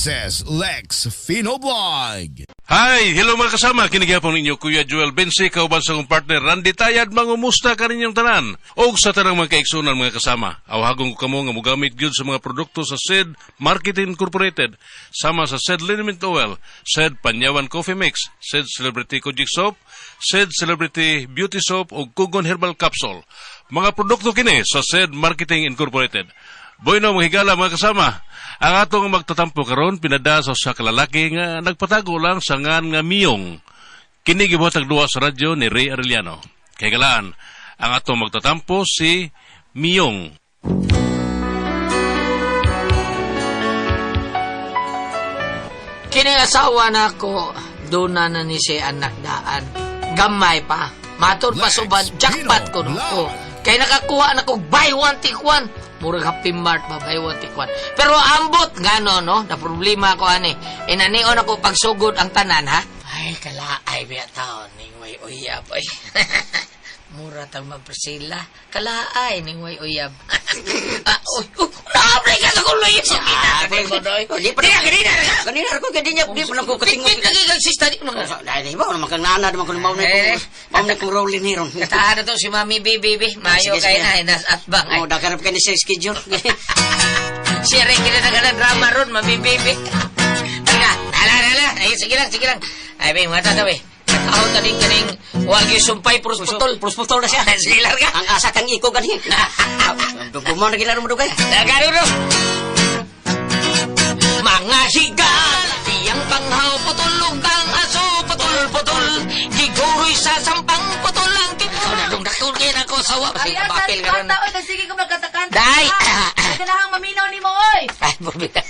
This is Lex Fino Vlog. Hi! Hello mga kasama! Kini gyapon ninyo Kuya Joel Bensi, kauban sa akong partner Randy Tayad, mangumusta kaninyong tanan. Og sa tanang mga kaigsunan, mga kasama, awhagon ko kamo nga mogamit gyud sa mga produkto sa SED Marketing Incorporated, sama sa SED Liniment Oil, SED Panyawan Coffee Mix, SED Celebrity Kojic Soap, SED Celebrity Beauty Soap ug Kugon Herbal Capsule. Mga produkto kini sa SED Marketing Incorporated. Bueno, mga higala, mga kasama. Ang atong magtatampo karon pinada sa usa ka lalaki nga nagpatago lang sa ngan nga Miyong. Kini gibuhatag duwa sa radyo ni Ray Arellano. Kay galaan, ang atong magtatampo si Miyong. Kini asawa na ako, doon na na ni siya anak daan. Gamay pa. Matur pa Lex suban, jackpot ko no. Pino Oh. Kay nakakuha na ko, buy one, take one. Murag Happy Mart ba, buy one, take one. Pero ambot, ngano no, na problema ko ani. Inanion ako pagsugod ang tanan, ha? Ay, kalaay biya taon, ning way uyab, ay. Mura tang Ma'am Priscilla. Kalaay, ning way uyab. Ah, uy, uy, naabre ka sa kuloy. Sa mo, doy. Di pa Di na, ganina. Ganina ko ganina niya, di pa lang ko katingog. Tingin lagi kang sista di mo. Dahil ba naman kang nana naman ko mao na Eh. ko. Mao na kong rolling hiron. Kataan na to si Mami B, baby. Mayo Sige, kay sige. na, nas atbang. Ay, Oh, dakarap ka ni sa schedule. siya rin kina na drama ron, Mami baby. Tara, ala, ala, ay, sige lang, sige lang. Ay, may mga tatabi. Kakaon ta din kaning wag yung sumpay, purus putol. Purus putol na siya. Sige lang ka. Ang asa kang iko gani. Dugo na gilaro mo dugay. Nagano no? Mga higala, iyang panghaw, putol ang aso, putol, putol. Giguroy sa sampang, putol ang tipol. Ikaw na dong na ko sawa. Ay, Kasi asa papel ni ka ron. bata, oy, sige ko magkatakanta. Day! Ay, kanahang maminaw ni mo, oy. Ay, bumita.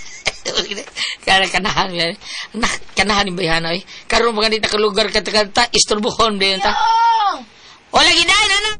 Kaya kanahan yan. Nak, kanahan yung bayana eh. Karoon mga di nakalugar ka kanta, isturbuhon ba yun ta? Yung! Wala giday na na!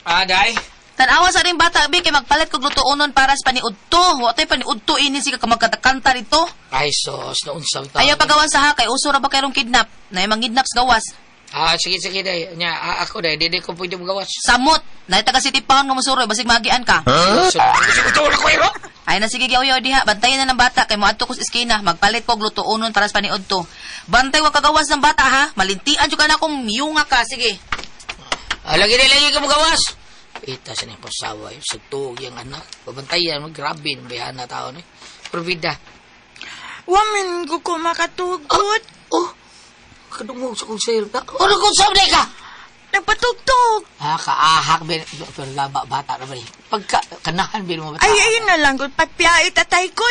Ah, day? Tanawa sa rin bata, bi, kay magpalit kog lutuonon para sa paniudto. Wa to'y paniudto ini si ka magkatakanta rito. Ay, sos, naunsaw ta. Ayaw pagawan sa ha, kay uso ra ba kayrong kidnap? Na mangidnap sa gawas. Ah, sige, sige, day. Nya, ah, ako, day. Di, di ko pwede magawas. Samot! Na taga City Pound nga musuroy, basig magian ka. Huh? So, gusto ko na ko, ero? Ay na sige gyud diha, bantayan na ng bata kay moadto ko sa eskina, magpalit kog lutuonon para sa paniudto. Bantay wa kagawas ng bata ha, malintian jud ka na kung miyunga ka, sige. Ah, lagi na lagi ka magawas. Ita sa niyang pasawa, yung sa tuog yung anak. Babantayan mo, grabe, yung bayana tao ni. Provida. Wamin ko ko makatugot. Oh, kadungog sa kong sale. Ano kung sabi ka? Nagpatugtog. Ah, kaahak, bin, pero laba, bata na ba eh. Pagka, kanahan, bin mo bata. Ay, ayun na lang. Kung patpiyai tatay ko.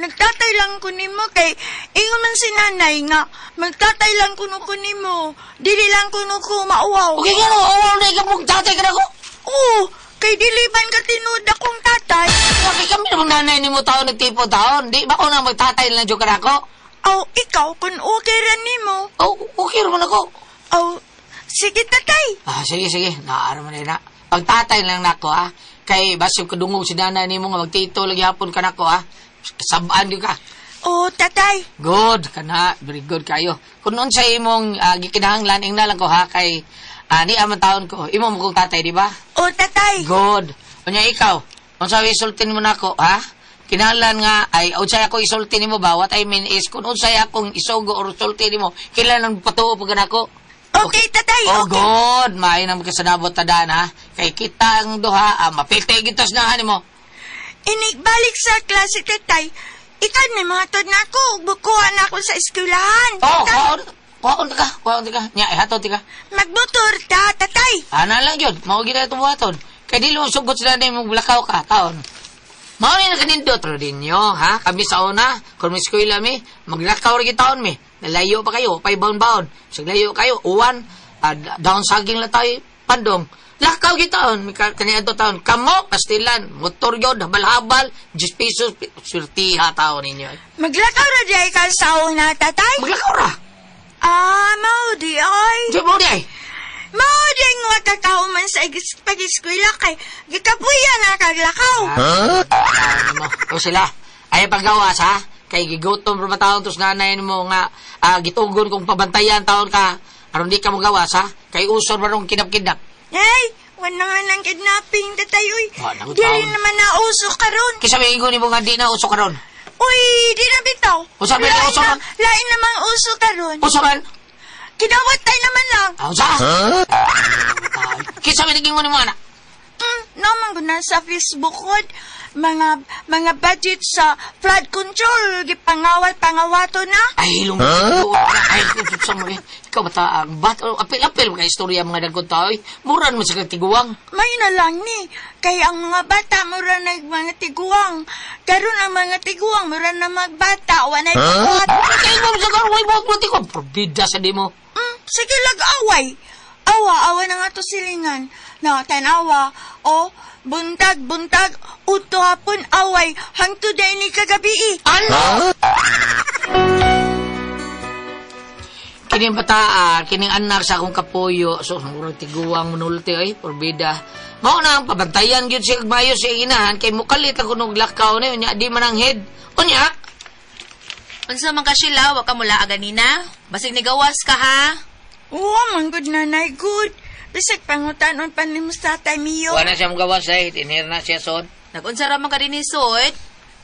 Nagtatay lang ko nimo kay ingon man si nanay nga magtatay lang kuno ko nimo. Dili lang kuno ko mauwaw. Okay ka no, oh, na ikaw mong tatay ka na ko. Oo, kay dili man ka tinuod akong tatay. Okay kami namang nanay ni mo taon nagtipo taon. Di ba ko na magtatay lang dyan ka na ako? Aw, ikaw kun okay ra nimo. Oh, okay naman ako. Aw, sige tatay. Ah, sige, sige. Naaro man na. Pagtatay lang nako, ah. Kay basig kadungog si nanay nimo nga magtito lagi hapon ka nako, ah. Sabaan di ka. Oo, tatay. Good kana, very good kayo. Kung noon sa imong gikinahanglan ing na lang ko ha kay ni amang taon ko. Imo mo kong tatay, di ba? Oo, tatay. Good. Unya ikaw, unsa isultin mo nako, ha? Kinahanglan nga ay unsay ako isulti nimo ba? What I mean is kung unsay akong isugo or sulti nimo, kailangan patuo pag nako. Okay, tatay. Oh, Okay. good. Maayo na magkasanabot ta daan, ha? Kay kita ang duha, ah, mapilti gitos na nimo. Inigbalik sa klase tatay. Ikaw na mga na ako. Bukuhan na ako sa eskwelahan. Oh, Tatay. kuhaon, kuhaon ka, kuhaon ka. Nya, ihatod ka. Magmotor ta, tatay. Ana lang yun, mao gid ito buhaton. Kay dili mo sugot sila nimo blakaw ka, taon. Mao ni nakanindot ro ninyo, ha? Kami sa una, kung may eskwela mi, maglakaw ra taon mi. Nalayo pa kayo, pay baon-baon. Saglayo kayo, uwan, ah, daon saging lang tayo, pandong. Lakaw gyud taon, mi kaniadto taon. Kamo, Kastilan, motor yun, habal-habal, 10 pesos, swertiha taon ninyo. Maglakaw ra di ay ka sa una, tatay. Maglakaw ra. Ah, mao di ay. Di mo di ay. Mao di ay nga kakao man sa pag-eskwela kay gikapuya na kaglakaw. Huh? Mo. O sila, ay paggawas ha. Kay gigutom ra ba taon tos nanay mo nga ah, gitugon kong pabantayan taon ka aron di ka mogawas ha. Kay usor ba rong kinap-kinap. Hey, Wala naman ang kidnapping, tatay, uy. Wa na ko Dili taon. naman na uso karon. Kisa may ingon nimo nga di na uso karon. Uy, di na bitaw. Usa ba Lain uso na, man? lain namang uso karon. Uso man? Kidawat tayo naman lang. Ah, unsa? Kisa may nag-ingon nimo ana. Naman ko na sa Facebook ko, mga budget sa flood control, gipangawat pangawato na. Ay, hilong huh? Ay, sa mo eh. Ikaw bata, ang bat, oh, apil-apil, mga istorya mga dagkong tao eh. Mura naman sa tiguang. May na lang ni, kay ang mga bata mura na mga tiguang. Karon ang mga tiguang mura na magbata, wanay buhat. Kaya mo sa karon, way buhat mo tiguang. Probida sa di mo. Sige lag away. Awa, awa na nga to silingan. Na, tanawa. O, buntag, buntag, uto hapon away, hangtod na ini kagabi. Ano? Kining bataan, kining anak sa akong kapuyo, so murag tiguang munulti ay, porbida. Mao na ang pabantayan gyud siya mayo sa inahan kay mukalit ang kunog lakaw na unya di man ang head. Unya, Unsa man ka Sheila, wa ka mula aganina? Basig nigawas ka ha. Oo, man good nanay, good. Bisag pangutanon pa nimo sa tatay Mio. wala siya magawas ay, tinir na siya son. Nagunsa ra man ka dinhi sod?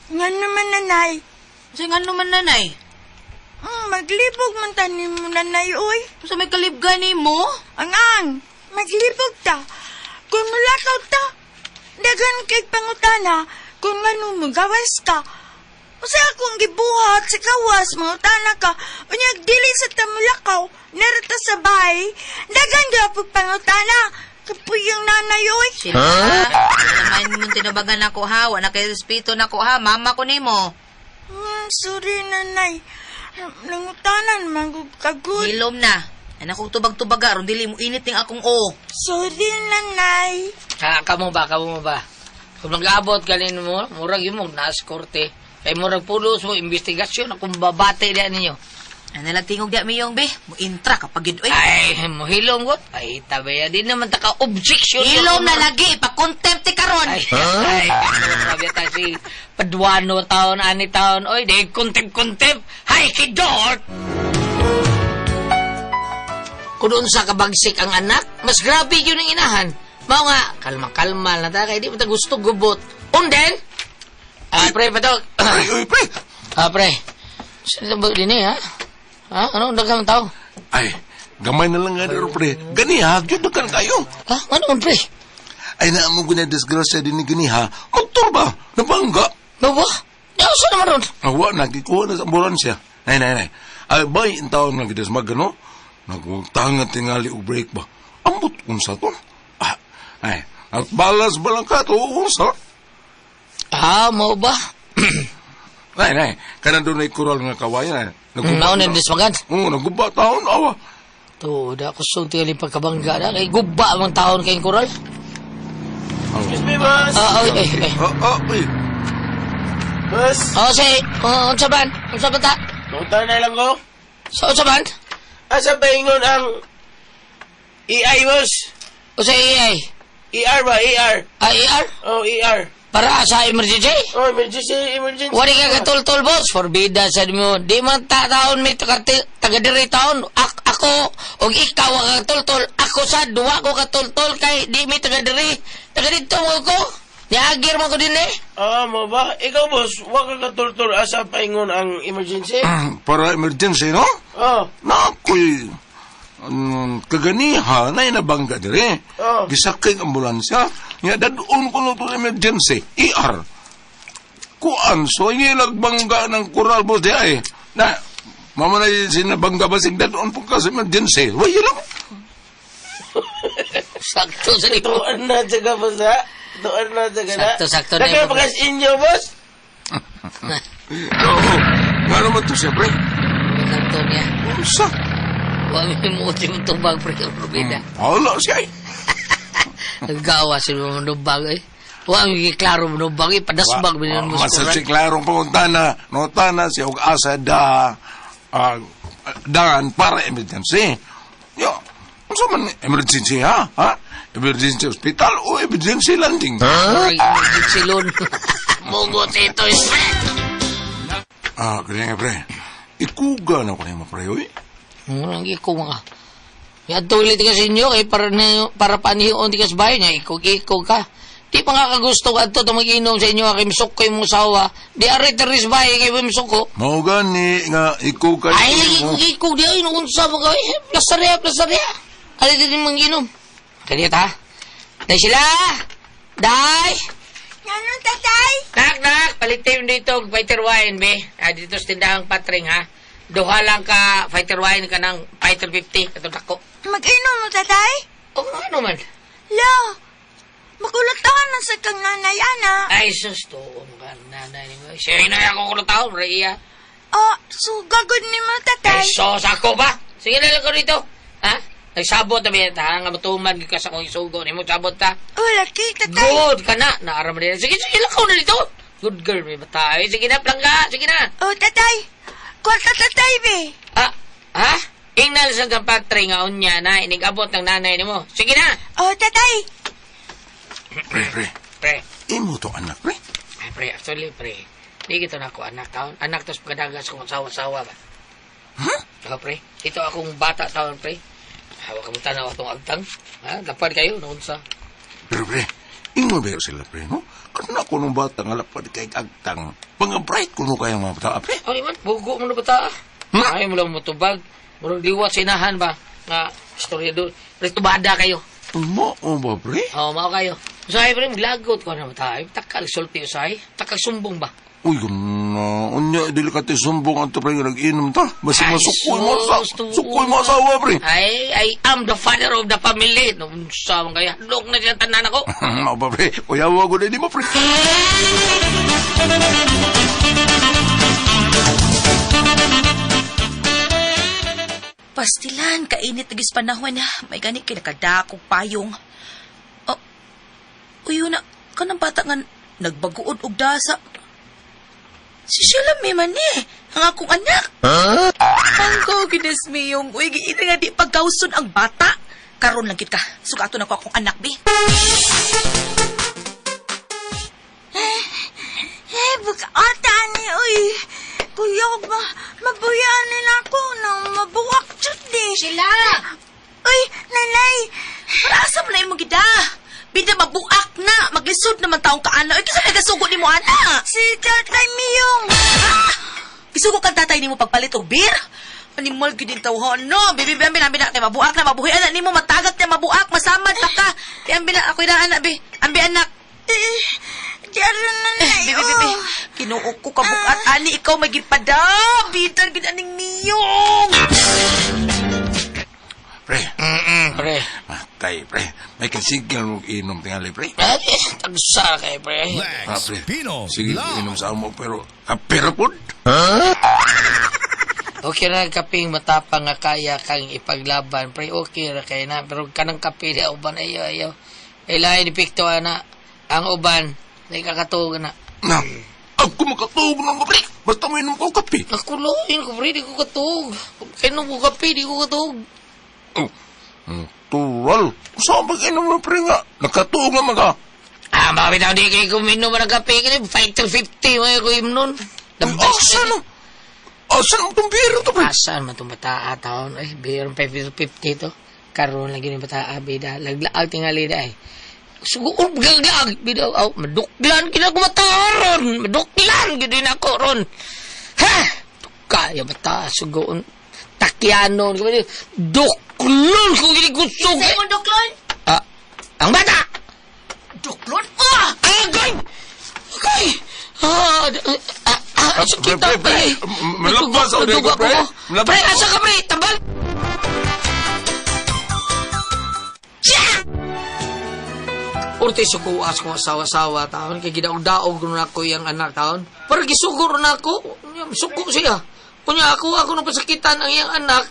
Nga naman nanay. Unsa nga naman nanay? Maglibog man tanim mo nanay, uy. Unsa may kalibga nimo? Ang ang, maglibog ta. Kung mulakaw ta, daghan kay pangutana, kung ano magawas ka. Usa akong gibuhat sa kawas, mangutana ka, unyag dili sa tamulakaw, narata sa bahay, daghan gyud pangutana. Kapuyang nanay, uy. Sheila, huh? Naman mong tinabagan ako ha. Wa na kay respeto nako ha. Mama ko nimo. Sorry, nanay. Nangutanan, magug kagud. Hilom na. Anak kong tubag-tubaga aron dili mo init ning akong o. Sorry, nanay. Ha, kamo ba, kamo ba? Kung nag-abot ganin mo, murag yung mo, naas korte. Kay murag pulos mo, investigasyon, akong babate diyan ninyo. Ano lang tingog di miyong be? Mo intra kapag gid oy. Ay, mohilom ko. Ay, tabaya din naman taka objection. Hilom na lagi ipa-contempt ti karon. Ay, ay, grabe ta si Paduano taon, ani taon. Oy, di contempt, contempt. Hay, kidort! Kung doon sa kabagsik ang anak, mas grabe yun ang inahan. Mao nga, kalma-kalma na ta, kaya di mo ta gusto gubot. Unden! Ah, pre, patok. Ay, uy, pre! Ah, pre. Saan ba din eh, ha? Ha? Ano, daghang tao? Ay, gamay na lang nga dito, pre. Gani ha, gyud kan kayo. Ha? Ano man, pre? Ay, naamo ko na disgrasya din ni gani ha. Motor ba? Nabangga. Ano ba? Di, asa naman ron? Awa, nagikuha na sa ambulansya. Nay, nay, nay. Ay, bay, in taon nga gidas magano. Nagtangat tingali og break ba. Ambot unsa to? Ah, ay, at balas ba lang ka to unsa? Ah, mao ba? Nay, nay, kanang doon ay kural nga kawayan. Ay. Mao na dismagan. Oo, naguba taon, awa. To, da kusog tingali pagkabangga na. Kay guba ang taon kayong kural. Excuse me, boss. Ah, oy, ay, ay. Ah, ah, ay. Boss, Oh, say, oh, unsa ban? Unsa ba ta? punta na lang ko. Sa unsa ban? Asa ba ingon ang EI, boss? Unsa AI? ER ba? ER. Ah, ER? Oh, ER. Para sa emergency? Oh, emergency, emergency. Wari ka katultol, boss. Forbida sa mo. Di man ta taon may taga, taga diri taon. Ako, og ikaw ang katultol. Ako sa duwa ko katultol kay di mi taga diri. Taga dito mo ko. Niagir mo ko din eh. Ah, mo ba? Ikaw, boss, wa ka katultol. Asa pa ingon ang emergency? Para emergency, no? Oh, Nakoy, kaganiha na inabangga dire. Oh. Gisakay ang ambulansya. Nga dadun ko no to emergency. ER. Kuan, so lagbangga ng kural boss di ay. Na, mama na sinabangga basig dadun po ka sa emergency. Wala lang. Sakto sa dito. tuan na dyan boss, ha? Tuan na dyan na. Sakto, sakto na yun. Nagkapagas inyo, boss? Oo. Nga naman to siya, pre. Sakto niya. Unsa? Wa mi mo yung tubag pre Forbida. Wala siya eh. Naggawa sila mga nubag eh. Wa mi klaro mga nubag eh. Padasbag mo mo sa Masa kural. si klarong panguntana, notana siya og asa da daan para emergency. Yo, unsa man emergency ha? Ha? Emergency hospital o emergency landing? Murag emergency loan. Mugot ito eh. Ah, kanya nga pre. Ikuga na ko nimo pre, oy. Murag iko mga. Adto ulit ka sa inyo kay para na, para panihion di ka sa bahay niya ikog-ikog ka. Di pa nga kagusto ka adto mag-inom sa inyo kay misuko yung musawa. Di aray teris bahay kay misuko. Mao gani nga ikaw kay Ay, ikog-ikog di ay unsa mo ka. Eh, Plasarya, plasarya. Alay din mang inom. Kaya ta. Day sila. Day. Anong tatay? Nak, nak, palitin dito og fighter wine, be. Ah, dito sa tindahang patring, ha. Duha lang ka fighter wine ka ng fighter 50. Katong dako. Mag-inom mo, tatay? O, ano man. La, makulatahan na sa kang nanay, ana. Ay, sus, tuong ka, nanay mo. Siya na ako kulo taon, Rhea. Oh, sugagod ni mo, tatay. Ay, sus, ako ba? Sige na lang ko dito. Ha? Nagsabot na biya, ha? Nga matuman ka sa kong isugo. Ni mo, sabot ta. Oh, laki, tatay. Good ka na. Naaram na din. Sige, sige, lakaw na dito. Good girl, may bata. Ay, sige na, plangga. Sige na. Oh, tatay. Kwarta, tatay, be. Ah, ha? Ingnan sa kapatre nga unya na inigabot ng nanay nimo. Sige na. Oh, tatay. Pre, pre. Pre. Imo to anak, pre. Ay, pre, actually, pre. Di kita na ako anak taon. Anak tos pagkadagas kong asawa-sawa ba. Huh? Ako, pre. Ito akong bata taon, pre. Hawa ka mo tanaw atong agtang. Ha? Lapad kayo, noon sa. Pero pre, ingon ba sila pre, no? Kana ko nung bata nga lapad kay agtang. Mga bright kuno kayo mga bata, pre. Ano man, bugo mo na bata. Hmm? Ay mo lang mutubag. Murag liwat sa inahan ba? Nga, istorya doon. Pre, tubada kayo. Mo ba, pre? Oo, mao kayo. Usahay, pre, maglagot ko na bata. Ay, takal, sulti usahay. Takal sumbong ba? Uy, gana. Unya, dili ka sumbong ang to, pre, nga nag-inom ta. Basta Ay, masukoy mo sa, sus, tuon. sukoy mo asawa, pre. Ay, I am the father of the family. Noon sa mga kaya, lok na siya tanan ako. Mao ba, pre? Uyawa ko na di mo, pre. Pastilan, kainit na panahon na. May gani kay nakadakog payong. Oh, uyo na, kanang bata nga nagbaguod og dasa. Si Sheila may man eh, ang akong anak. Huh? Ang goodness me, yung uy, giina nga di pagkauson ang bata. Karon lang kit ka, sugato na ko akong anak, bi. Eh, bukata ni, uy. Kuyog, ma mabuyaan na ako nang mabuwak jud di. Sheila! Uy, nanay. Para mo na imong gida. Bida mabuak na, maglisod naman taong kaana. Uy, kinsa may gasugo nimo ana? Si Tatay Miyong. Ah! Isugo kang tatay nimo pagpalit og beer? Animal gyud din tawhon no. Bibi bi ambi na kay mabuak na mabuhi ana nimo matagak na mabuak masamad pa ka. Di ambi na ako na ana bi. Ambi anak. Eh, di aron nanay. Bibi bibi. oh. Kinuok ko kabukat ani ikaw magipada. Bitan gid aning miyong. Pre, Pre. matay, pre. May kasigil mo inom tingali, pre. Ay, tagsa kay pre. Ah, Lex pre. Pino Sige, Vlog. inom sa amo, pero kapira po. Okay ra kaping matapang nga kaya kang ipaglaban. Pre, okay ra kay na. Pero kanang kape di uban ayo ayo. Kailangan epekto ana. Ang uban, di kakatuog na. Na, ako makatuog ng pre. Basta mo inom ko kape. Nakuloyin ko pre, di ko katuog. Kainom ko kape, di ko katuog. Oh, tural. Saan ba inom mo, pre nga? Nakatuog naman ka. Ah, mga bitaw di kayo kuminom ng kape. Kaya fighter 50, mga ko imnon. The best. Asa na? Asa na itong biro to, pre? Asan man itong bata taon? Ay, beer 550 to. Karoon lagi ng bata bida. Laglaag tingali da ay. Sugoon, laglaag. Bida, aw, maduklan kina ko mata ron. Maduklan, gid na ako ron. Ha! Kaya bata, sugoon. Takyanon. Duklon ko gini kusog. Sa imong duklon? Ah, ang bata! Duklon? Ah! Agay! Agay! Ah, ah, ah, Ah, sakit pre, pre, pre. Malabas ako dito, pre. Malabas Pre, ako. asa ka, pre? Tambal! Urte sukuas ko asawa-sawa taon kay gidaog-daog na ako iyang anak taon. Para gisugor na ako, suko siya. Unya ako ako nang pasakitan ang iyang anak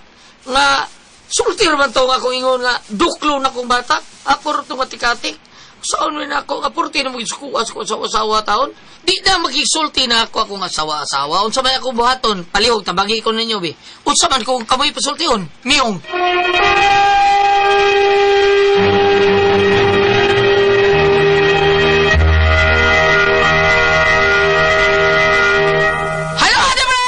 nga sulti man to nga akong ingon nga duklo na akong bata. Ako ra tong atikatik. Saan man ako nga purti na magisukuas ko asawa-asawa taon. Di na magisulti na ako akong asawa-asawa. Unsa may ako buhaton? Palihog tabagi ko ninyo bi. Unsa man kung kamoy pasultihon? Miyong. Hello, Ate Bro!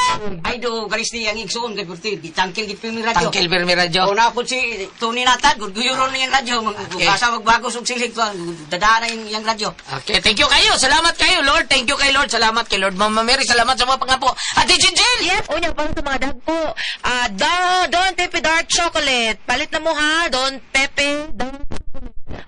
Ay, dog. ugalis ni ang igsoon kay perti gitangkil gid pirmi radyo. Tangkil pirmi radyo. O na po si Tony Natad, gud guyuron niyang radyo, Okay. asa magbagos og silhig pa, dadaan na yung radyo. Okay, thank you kayo. Salamat kayo, Lord. Thank you kay Lord. Salamat kay Lord. Mama Mary, salamat sa mga pangapo. Ate Jinjin! Yes, unya para sa mga dagpo. Ah, Don Pepe Dark Chocolate. Palit na mo ha, Don Pepe Dark.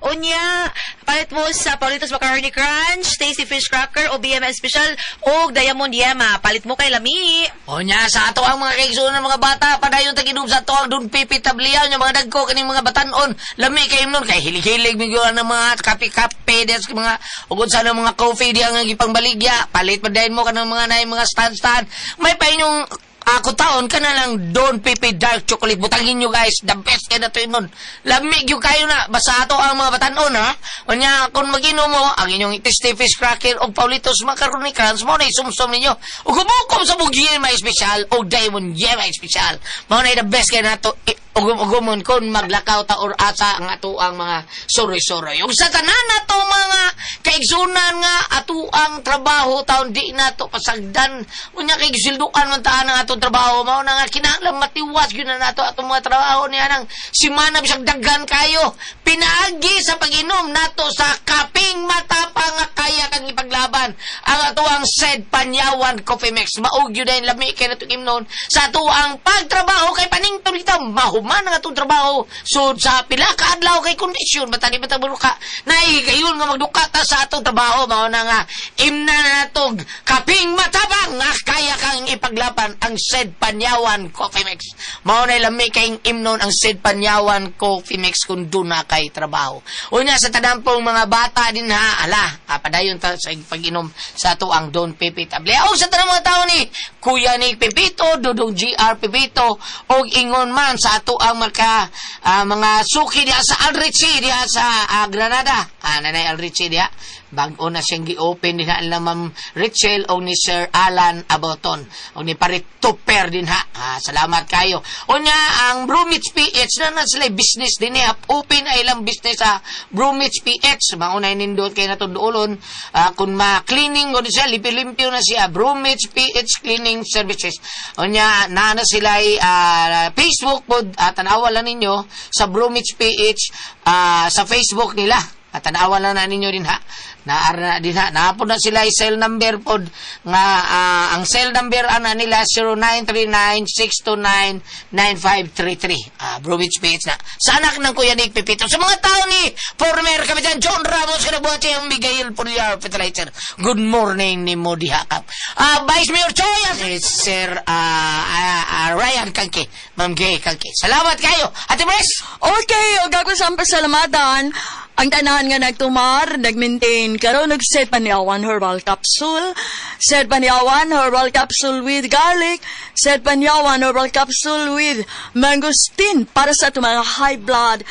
Unya, palit mo sa Paulitos Macaroni Crunch, Tasty Fish Cracker, o BMS Special, o Diamond Yema. Palit mo kay Lami. O nya, sa ato ang mga kaigsuon ng mga bata, padayon taginom sa ato ang Don Pepe Tabliyaw, yung mga dagko, kaning mga batanon, lami kayo nun, kay hilig-hilig, migyo ng mga kape-kape, des, mga, ugod sa ng mga coffee, di ang ipangbaligya, palit pa dahil mo kanang mga na mga stand-stand, may pa inyong ako taon ka na lang Don Pepe Dark Chocolate. Butangin nyo guys, the best kay na to yun nun. Lamig yung kayo na, basta ato ang mga batanon ha. Unya, kung mag-inom mo, ang inyong Tasty Fish Cracker o Paulitos Macaroni Crunch, mo na isumsum ninyo. O gumukom sa Bugyen may espesyal o Diamond Yema espesyal. Mao na the best kay nato ugum-ugumon kung maglakaw ta or asa ang ato ang mga suroy-suroy. Ug sa tanan nato mga kaigsunan nga ato ang trabaho taon di nato pasagdan, unya kay gisildukan man taan ang atong trabaho, mao na nga kinahanglan matiwas gyud na nato atong mga trabaho niya nang simana bisag daghan kayo pinaagi sa pag-inom nato sa kaping matapang nga kaya kang ipaglaban ang ato ang said Panyawan Coffee Mix. Maug gyud ay lami kay nato imnon sa ato ang pagtrabaho kay paningtol kita mahuman ang atong trabaho sud sa pila ka adlaw kay kondisyon bata di bata ka nahigayon nga magduka ta sa atong trabaho, mao na nga imna natog kaping matapang nga kaya kang ipaglaban ang said Panyawan Coffee Mix. Mao na lami kayong imnon ang said Panyawan Coffee Mix kung doon na kay trabaho. Una sa tanampong mga bata din ha, ala, padayon ta sa pag-inom sa ato ang Don Pepe Table. O sa tanang mga tao ni Kuya ni Pepito, Dudong GR Pepito, og ingon man sa ato ang mga suki diha sa Alrichi diha sa Granada. Nanay Alrichi diha. Bag-o na siyang gi-open din ha nila Ma'am Richel o ni Sir Alan Aboton o ni Parit Tupper din ha. Salamat kayo. Unya, ang Brumich PH na na sila business din eh. Open ay ilang business sa Brumich PH. Maunay nindot kayo na duolon. Kung ma-cleaning ko siya, limpyo na siya. Brumich PH Cleaning Services. Unya, na na sila ay, Facebook po. Tanawa lang ninyo sa Brumich PH sa Facebook nila. At tanawa lang na ninyo din ha. Naara na din ha. Naapod na sila ay cell number pod nga ang cell number ana nila 0939-629-9533. Brumich PH na. Sa anak ng Kuya Nick Pepito. Sa mga tao ni former Kapitan John Ramos kinabuhat siya ang Miguel Puliar Fertilizer. Good morning ni mo diha kap. Vice Mayor Choi at Sir Ryan Kangke. Ma'am Gay Kangke. Salamat kayo. Ate Bres! Okay, og ako sa pasalamatan ang tanan nga nagtumar, nagmaintain karon og Set Panyawan Herbal Capsule, Set Panyawan Herbal Capsule with garlic, Set Panyawan Herbal Capsule with mangosteen para sa atong mga high blood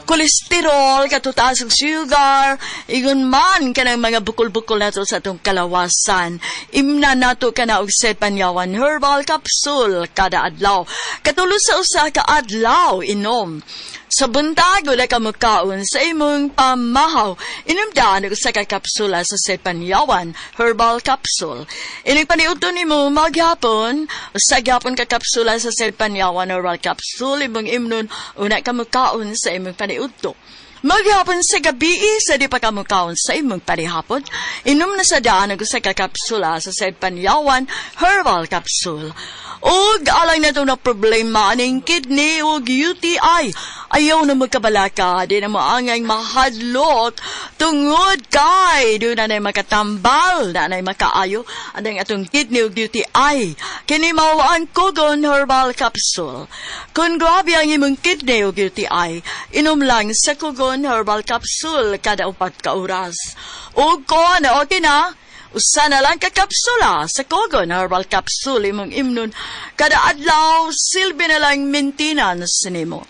cholesterol, katutaas og sugar, ingon man kanang mga bukol-bukol nato sa atong kalawasan. Imna nato kana og Set Panyawan Herbal Capsule kada adlaw. Katulo sa usa ka adlaw inom. Sa buntag, wala ka mukaon sa imong pamahaw. Inom daan og usa ka kapsula sa Set Panyawan Herbal Capsule. Inig paniudto nimo maghapon, usa gyapon ka kapsula sa Set Panyawan Herbal Capsule imong imnon una ka mukaon sa imong paniudto. Maghapon sa gabi sa di pa ka mukaon sa imong panihapon, inom na sa daan og usa ka kapsula sa Set Panyawan Herbal Capsule. Og alang na to na problema aning kidney ug UTI. Ayaw na magkabalaka, di na mo angay mahadlok tungod kay do na makatambal, na nay makaayo anang atong kidney ug UTI. Kini mao ang Kogon Herbal Capsule. Kung grabe ang imong kidney ug UTI, inom lang sa Kogon Herbal Capsule kada 4 ka oras. Ug kon okay na, usa na lang ka kapsula sa Kogon Herbal Capsule imong imnon kada adlaw, silbi na lang maintenance nimo.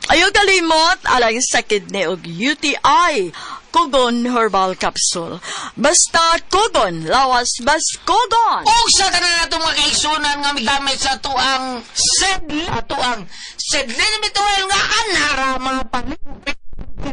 Ayaw kalimot alang sa kidney ug UTI, Kogon Herbal Capsule. Basta Kogon, lawas bas Kogon. Og sa tanan nato mga kaigsunan nga migamit sa atuang sed atuang sed limit oil nga anara mga palit.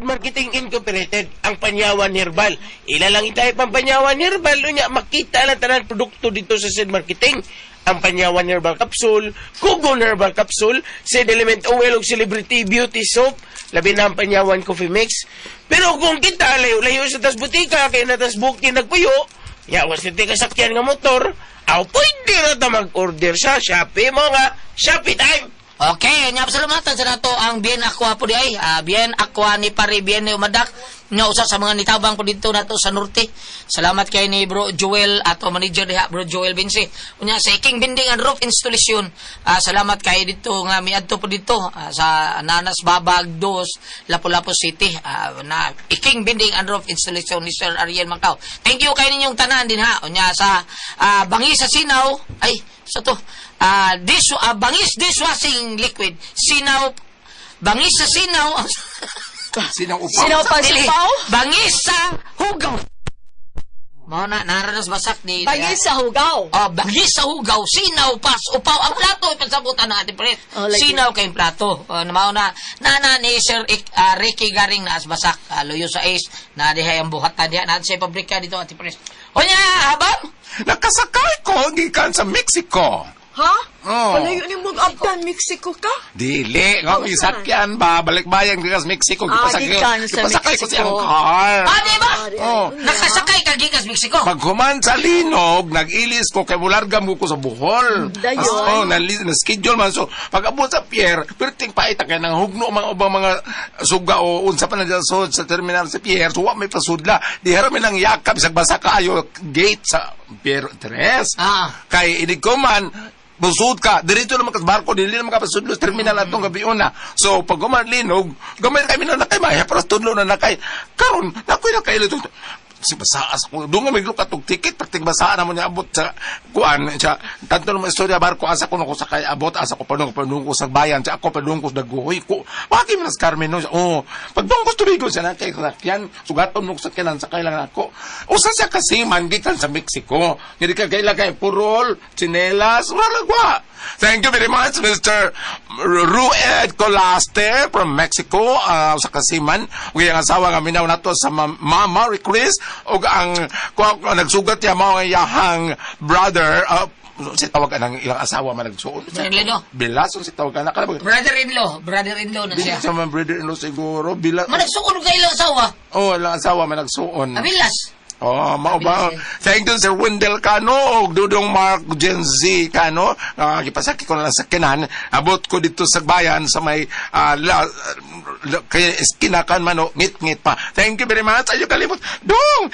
Marketing Incorporated, ang Panyawan Herbal. Ila lang itay pang Panyawan Herbal, unya makita lang tanan produkto dito sa Sid Marketing. Ang Panyawan Herbal Capsule, Kugon Herbal Capsule, Seed Element Oil ug Celebrity Beauty Soap, labi na ang Panyawan Coffee Mix. Pero kung kita layo-layo sa tas butika kay na tas bukid nagpuyo, yawas na kasakyan nga motor, aw pwede na ta mag-order sa Shopee mo nga Shopee time. Okay, nya pasalamatan sa nato ang Bien Aqua po di ay. Ah, Bien Aqua ni Pare Bien ni Umadak nga usa sa mga nitabang po dito nato sa norte. Salamat kay ni Bro Joel ato manager diha Bro Joel Binsi. Unya sa King Binding and Roof Installation. Ah, salamat kay dito nga miadto po dito sa Nanas Babag 2, Lapu-Lapu City. Ah, na King Binding and Roof Installation ni Sir Ariel Macau. Thank you kay ninyong tanan din ha. Unya sa bangis sa Sinaw ay sa to. Bangis dishwashing liquid. Sinaw bangis sa sinaw. Sinaw upaw. Sinaw pa Dili. upaw? Bangis sa hugaw. Mao na naranas basak ni Bangis sa hugaw. Oh, bangis sa hugaw, sinaw pas upaw ang plato ipasabutan na ating pre. Oh, like sinaw kay plato. Oh, na mao na nana ni Sir Ricky Garing na asbasak luyo sa ace na dihay ang buhatan diha na sa pabrika dito ati pres. Unya habang Nakasakay ko gikan sa Mexico. Ha? Oh. Palayo ni mong abdan, Mexico ka? Dili, nga Oh, isakyan ba balikbayan gikan sa Mexico Ah, gipasakay. gikan sa Gipasakay ko Mexico. siyang car. Ah, di ba? Oh. Nakasakay ka gikas Mexico. Paghuman sa linog, nag-ilis ko kay mularga mo ko sa Bohol. Dayon. As, oh, na schedule man. So, pag abot sa pier, perting paita kay nang hugno mga ubang mga suga o unsa pa na dyan sa, sa terminal sa pier. So, wa may pasudla. Di harami lang yakap sa basa kaayo gate sa pier 3. Ah. Kay inig ko man, busud ka, diretso naman ka sa barko, dili naman ka pasudlo sa terminal atong gabi una. So, pag human linog, gamay kami na nakay, mahya para tudlo na nakay. Karon, nakoy nakailo si basaas ko. Doon nga may lukat og ticket, pagting basaan na mo niya abot sa kuan siya. Tanto naman istorya barko asa ko ko sakay abot asa ko padung padung ko sa bayan, siya ako padung ko sa daguhoy ko. Waki man sa Carmen no. Siya, oh, pagdung ko tubigo siya na kay sakyan, sugaton mo ko sakyanan sakay lang ako. Usa siya kasi man gikan sa Mexico. Ngiri ka kaila kay purol, tsinelas, wala kwa. Thank you very much, Mr. Rued Colaste from Mexico, sa kasiman. Ug iyang asawa nga minaw nato sa Mama Chris ug ang kuha, nagsugat niya mao ang iyahang brother, si tawag ang ilang asawa man nagsuon. Brother-in-law. Bilas si tawag anak kana. Brother-in-law na Dili siya. siya man brother-in-law siguro. Bilas. Managsuon kay ilang asawa. Oh, ilang asawa man nagsuon. Abilas. Oh, mao ba? Thank you Sir Wendell Cano og Dudong Mark Gen Z Cano. Gipasakit ko na lang sa kinan. Abot ko dito sa bayan sa may kay iskinakan man o ngit-ngit pa. Thank you very much. Ayo kalimot. Dong,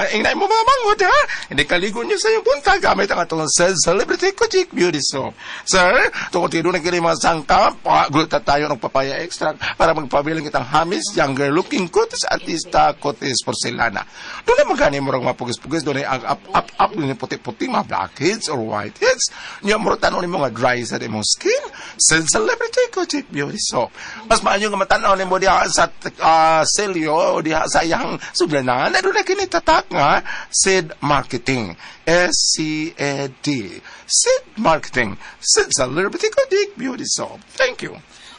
ingnay mo mga manghod ha. Hindi kaligo niyo sa iyong punta gamit ang atong Sir Celebrity Kojik Beauty Soap. Sir, tungkol kayo doon ang mga sangkap, gluta tayo ng papaya extract para magpabiling kitang hamis, younger looking kutis artista, kutis porcelana. Doon na magani mo rang mapugis-pugis, doon ay ang up, up, up, doon ay puti-puti, mga blackheads or whiteheads. Niya mo tanong ni mga dry sa imong skin. Sir Celebrity Kojik Beauty Soap. Mas maayo nga matanaw nimo diha sa selyo o diha sa iyang sudlanan. Doon na kini tatak nga Sid Marketing. SCAD. Sid Marketing. Sid Celebrity Kojik Beauty Soap. Thank you.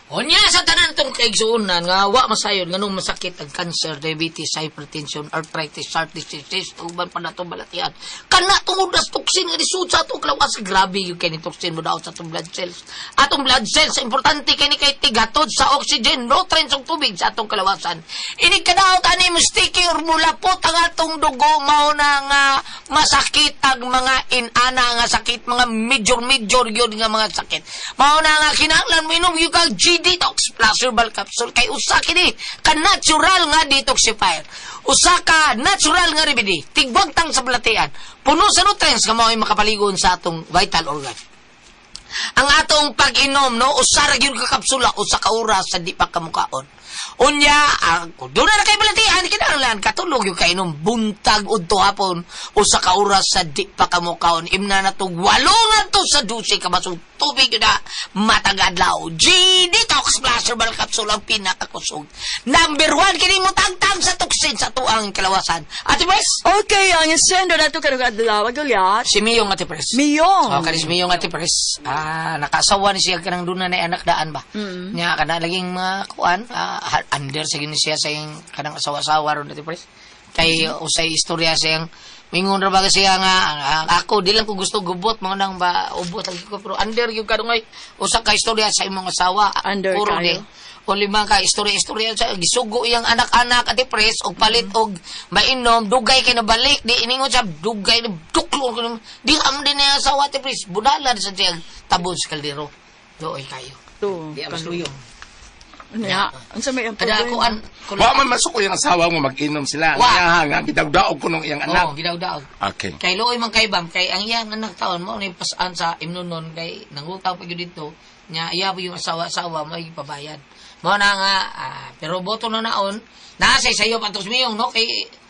Unya sa tanan tong kaigsuonan nga wa masayod nganong masakit ang cancer, diabetes, hypertension, arthritis, heart disease, uban pa natong balatian. Kana tungod sa toxin nga nisud sa atong lawas, grabe yung kini toxin mo daw sa atong blood cells. Atong blood cells importante kini kay tigatod sa oxygen, nutrients ug tubig sa atong kalawasan. Inig kadaot ani mo sticky or mulapot ang atong dugo mao na nga masakit ang mga inana nga sakit, mga major yun nga mga sakit. Mao na nga kinahanglan mo inom yung kag G Detox Plus Herbal Capsule kay usa kini ka natural nga detoxifier. Usa ka natural nga remedy, tigwagtang sa balatian, puno sa nutrients nga mao'y makapaligon sa atong vital organ. Ang atong pag-inom, no, usa ra gyud ka kapsula, usa ka oras sa di pa kamukaon. Unya, ang kung doon na kay balatian, kinahanglan katulog yung kainom buntag udto hapon, usa ka oras sa di pa kamukaon. Imna na to, 8 ngadto sa 12 ka basong tubig yun na matag adlaw. G Detox Plus Herbal Capsule ang pinakakusog. Number 1, kini mo tagtag sa toxin sa tuang kalawasan. Ate Pres? Okay, ang sendo na to karong adlaw, Gulyat. Si Miyong, Ate Pres. Miyong. Oh, kanis Miyong, Ate Pres. Ah, nakasawa ni siya kanang doon na anak daan ba? Nya kana laging mga kuan, under sa gini siya sa iyang kanang asawa-asawa ron, Ate Pres. Kay usay istorya sa iyang Mingon ra ba kasi nga ako di lang ko gusto gubot mo nang ba ubot lagi ko pero under gyud kadungay usa ka istorya sa imong asawa. Under Puro kayo. ni. O lima ka istorya-istorya sa gisugo iyang anak-anak ati pres og palit og mainom dugay kay nabalik di iningon siya dugay ni duklo ko ni- di am din niya asawa ati pres budalan sa siya tabon sa kaldero doy kayo To. Di ang suyo. Nya, unsa may ang Kada ako problema? an Wa man masuko yung asawa mo, mag-inom sila. Wa. Nga, nga, gidagdaog ko nung iyang anak. Oh, gidawdaw. Okay. Kay luoy man kay bam kay ang iyang anak taon mo ni pasaan sa imnonon kay nangutang pa gyud dito nya iya pa yung asawa-asawa mo ay pabayad. Mo na nga pero boto na naon naa say sayo patos miyong no kay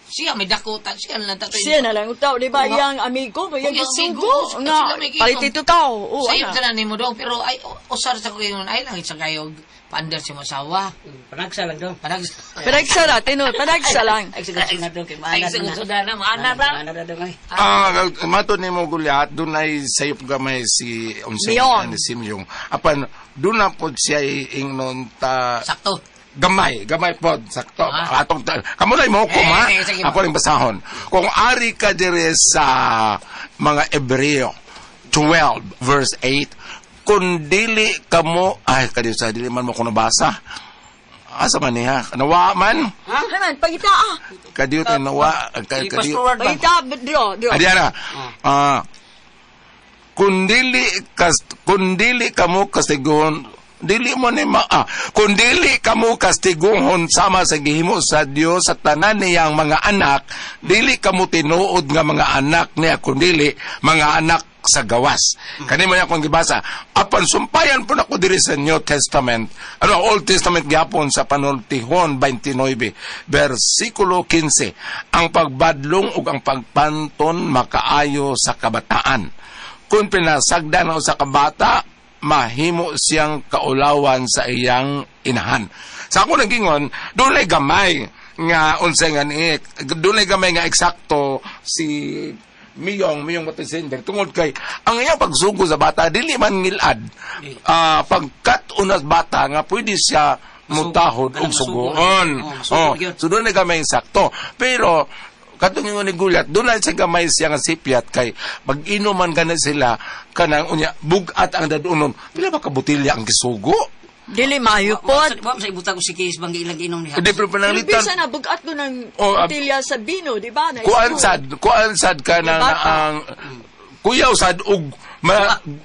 siya may dako ta siya na lang tatoy. Siya na lang utaw, di ba? Oo. Iyang amigo, iyang Oh, iyang gisugo. amigo. Nga, Sila may ginom. palit ito tao. Oo, Sayo ana. ka na nimo dong pero ay usar sa ko yun ay lang sa kayo paandar si mo asawa. Panagsa lang daw. Panag Panagsa ra, tinuod, panagsa lang. Ay, siguro na daw kay Ay maanad siguro na maana ra. Maanad na daw ay. Mato ni mo gulyat, doon ay sayop gamay si unsay Miyong. ni Simyong. Apan doon na pod siya ingnon ta Sakto. gamay, gamay pod sakto. Ah. Atong kamo na mo ko Eh, ma. sige, sige. Ako ring basahon. Kung ari ka dire sa mga Ebreo 12 verse 8, kung dili kamo ay kadi sa dili man mo ko nabasa. Asa man niya? Nawa man? Ay man, pangita ah. Kadiyo tayo nawa. I-fast Kadiyo. forward ba? Pangita, dro, dro. Adi ana. Ah. Kung dili kamo kastiguhon dili mo ni ma kung dili kamo kastiguhon sama sa gihimo sa Dios sa tanan niyang mga anak, dili kamo tinuod nga mga anak niya kundili mga anak sa gawas. Kani mo niya akong gibasa. Apan sumpayan po nako diri sa New Testament. Ano, Old Testament gyapon sa Panultihon 29 bersikulo 15. Ang pagbadlong ug ang pagpanton makaayo sa kabataan. Kung pinasagdan ang usa ka bata, mahimo siyang kaulawan sa iyang inahan. Sa ako nagingon, dunay gamay nga unsay nga ni dunay gamay nga eksakto si Miyong, Miyong Matisender, tungod kay, ang iyang pagsugo sa bata, dili man ngilad. Pagkat unas bata nga pwede siya mutahod og Kanang masugo. sugoon. Oh, masugo Oh, yun. so doon na gamay sakto. Pero, katong ingon ni Gulyat, doon na siya gamay siya nga sipyat kay mag-inuman gani sila kanang unya bugat ang dadunon. Pila ba ka botelya ang gisugo? Dili maayo pod. Wa sa ibutang ko si Kis bang ilang inom niya. Hindi pero Pero pananglitan. bisa na bugat ko ng Oh, botelya sa bino, di ba? Na Kuan sad ka na Yung bata. ang kuyaw sad og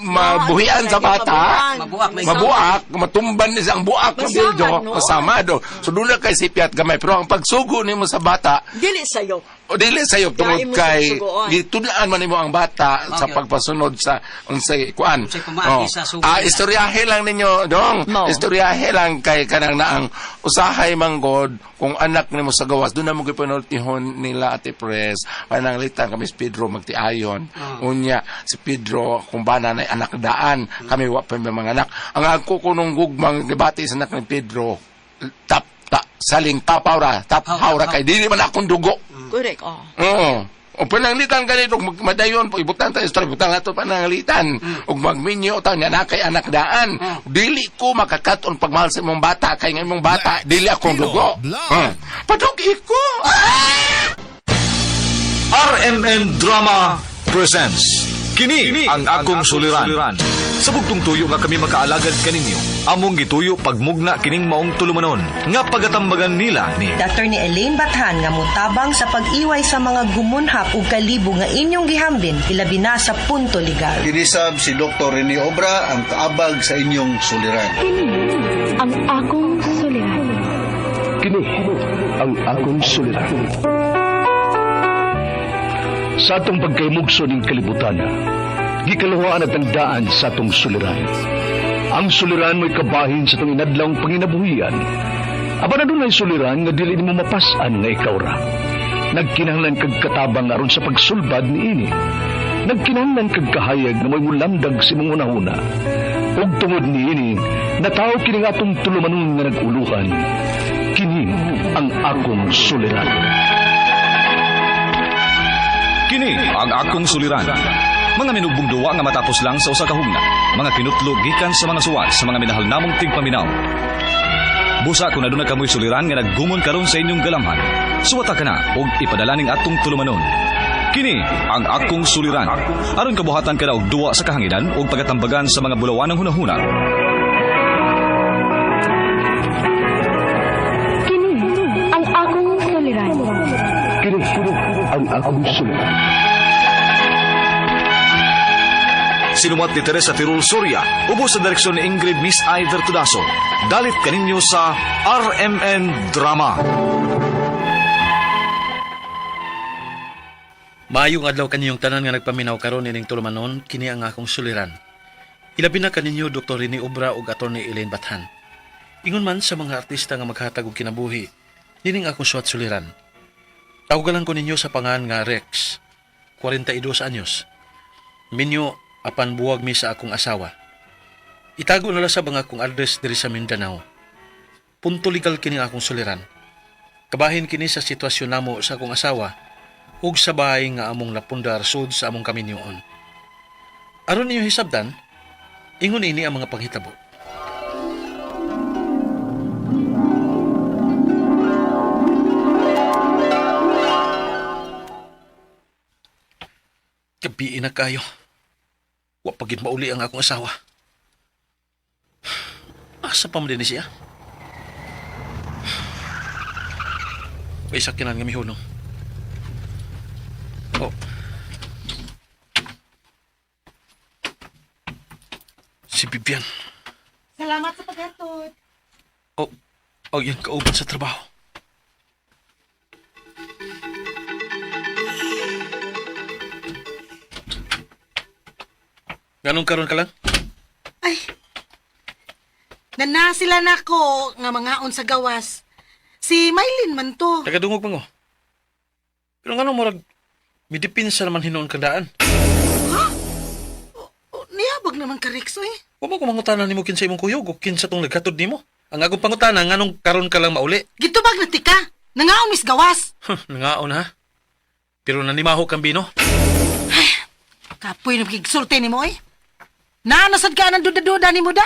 mabuhian sa bata. Mabuak, may Mabuak, matumban ni ang buak ng Masamad, bildo, no? masama do. So doon na kay sipyat gamay pero ang pagsugo nimo sa bata, Dili sayo. o dili sayo tungod Dai mo kay sa sugoon. gitudlaan man nimo ang bata sa Okay. pagpasunod sa unsay kuan. Unsay pamaagi sa sugo nila. Istoryahe lang ninyo, dong. Mao. Istoryahe lang kay kanang naang usahay manggod kung anak nimo sa gawas doon na mo gipanultihon nila Ate Pres. Pananglitan kami si Pedro magtiayon. Unya si Pedro kung bana na anak daan kami wa pa may mga anak. Ang ako kunong gugmang gibati sa anak ni Pedro tap ta, saling tapaw ra, tapaw ra kay dili man akong dugo. Correct, oh. Oo. O pananglitan ganito, madayon po, ibutang tayo, istorya, ibutang nato pananglitan. Ug magminyo ta niya na kay anak daan. Dili ko makakaton pagmahal sa imong bata, kay nga imong bata, dili akong dugo. Vlog. Padug iko! RMN Drama presents Kini, ang akong suliran. Sa bugtong tuyo nga kami makaalagad kaninyo, among gituyo pagmugna kining maong tulumanon nga pagatambagan nila ni Attorney Elaine Bathan nga motabang sa pag-iway sa mga gumunhap ug kalibo nga inyong gihambin ilabi na sa punto legal. Kinisab si Dr. Rene Obra ang kaabag sa inyong suliran. Ang akong suliran. Kini ang akong suliran. Sa atong pagkaymugso ning kalibutan, gikaluhaan at ang daan sa atong suliran. Ang suliran mo'y kabahin sa atong inadlawng panginabuhian. Apan adunay suliran nga dili nimo mapas-an nga ikaw ra. Nagkinahanglan kag katabang aron sa pagsulbad niini. Nagkinahanglan kag kahayag nga mo'y mulamdag sa imong hunahuna. Ug tungod niini, natawo kini nga atong tulumanon nga nag-uluhan. Kini ang akong suliran. Kini ang akong suliran. Mga minugbong duwa nga matapos lang sa usa ka hugna. Mga kinutlo gikan sa mga suwat sa mga minahal namong tigpaminaw. Busa kung aduna kamoy suliran nga naggumon karon sa inyong galamhan. Suwata ka na og ipadala ning atong tulumanon. Kini ang akong suliran. Aron kabuhatan kada og duwa sa kahanginan ug pagatambagan sa mga bulawanang hunahuna. Kini ang akong suliran. Kini ang akong suliran. Sinumat ni Teresa Tirul Soria, ubos sa direksyon ni Ingrid Miss Iver Tudaso. Dalit kaninyo sa RMN Drama. Maayong adlaw kaninyong tanan nga nagpaminaw karon ining tulumanon, kini ang akong suliran. Ilabi na kaninyo Dr. Rene Obra ug Attorney Elaine Bathan. Ingon man sa mga artista nga maghatag og kinabuhi, nining akong suwat suliran. Tawgalan ko ninyo sa pangan nga Rex, 42 anyos. Minyo apan buwag mi sa akong asawa. Itago na lang sa bang akong address diri sa Mindanao. Punto legal kini akong suliran. Kabahin kini sa sitwasyon namo sa akong asawa ug sa bahay nga among napundar sud sa among kaminyoon. Aron ninyo hisabdan, ingon ini ang mga panghitabo. Gabi na kayo. Wa pa gid mauli ang akong asawa. Asa pa man din ni siya? May sakinan nga mihunong. Oh. Si Bibian. Salamat sa paghatod. Oh, oh, yan kauban sa trabaho. Ganong karon ka lang? Ay, nana sila nako nga mangaon sa gawas. Si Mylene man to. Tagadungog man ko. Pero ngano murag midipinsa naman hinuon kandaan. O, Niabag naman ka, Rex, eh. Wa man ko mangutana nimo kinsa imong kuyog o kinsa tong naghatod nimo. Ang akong pangutana nganong karon ka lang mauli. Gitubag na tika. Nangaon mis gawas. Huh, nangaon ha. Pero nanimaho kang bino. Kapoy na magigsulti nimo, eh. Naanasad ka ng duda-duda nimo da?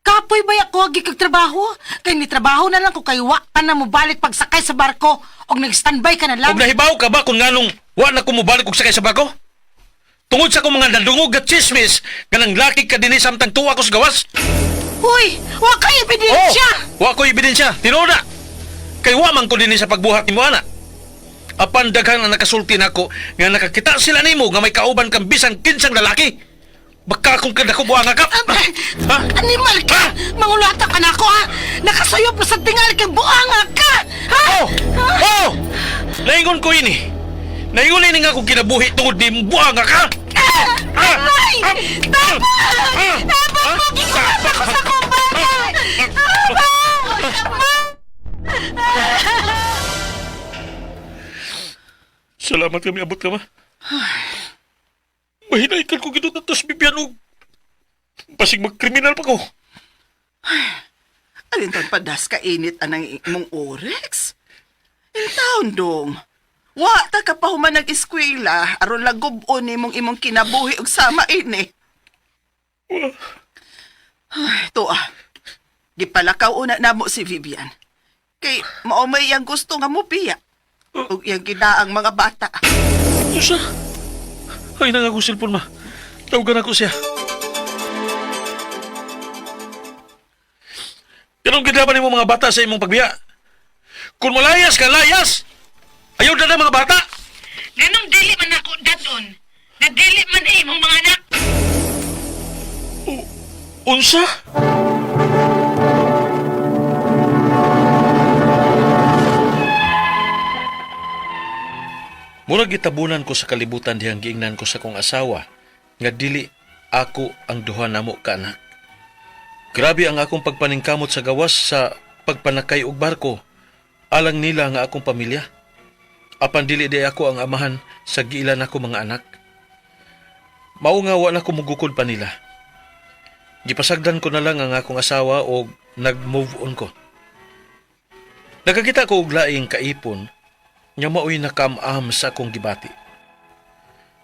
Kapoy ba ako agi kag trabaho? Kay ni trabaho na lang ko kay wa ka na mobalik pagsakay sa barko og nag-standby ka na lang. Og nahibaw ka ba kung nganong wa na ko mobalik og sakay sa barko? Tungod sa akong mga nadungog at chismis, ganang laki ka dinhi samtang tuwa ko sa gawas. Uy, wa kay ebidensya. Oh, wa ko ebidensya. Tinuod na. Kay wa man ko dinhi sa pagbuhat nimo ana. Apan daghan ang nakasulti nako nga nakakita sila nimo nga may kauban kang bisan kinsang lalaki. Baka akong kadako buanga ka. Ha? Animal ka! Mangulata ka na ako, ha? Nakasayop na sa tingal kang buanga ka! Ha? Oh! Oh! Naingon ko ini. Naingon ini nga akong kinabuhi tungod ni buanga ka. Ah! Aray! Tama! Tama mo! Gikulata ko sa kumbata! Tama! Salamat kami abot ka ma. Mahinay ka ko ginutantos bibyan og basig magkriminal pa ko. Alin taon padas ka init anang imong orex? In taon dong. Wa ta ka pa human nag-eskwela aron lagob-on nimong imong kinabuhi og sama ini. Ay, tuwa. Gipalakaw una namo si Vivian. Kay mao may iyang gusto nga mobiya. Ug iyang ginaang mga bata. Usa. Ay nang akong cellphone ma. Tawagan ako siya. Ganun ginaban nimo mga bata sa imong pagbiya. Kung malayas ka, layas! Ayaw na na mga bata! Ganong dili man ako daton. Na dili man imong mga anak. Unsa? Murag gitabunan ko sa kalibutan dihang giingnan ko sa kong asawa nga dili ako ang duha namo ka anak. Grabe ang akong pagpaningkamot sa gawas sa pagpanakay og barko. Alang nila nga akong pamilya. Apan dili di ako ang amahan sa giilan ako mga anak. Mao nga wa na ko mugukod pa nila. Gipasagdan ko na lang ang akong asawa og nag-move on ko. Nakakita ko og laing kaipon nga maoy nakam-am sa akong gibati.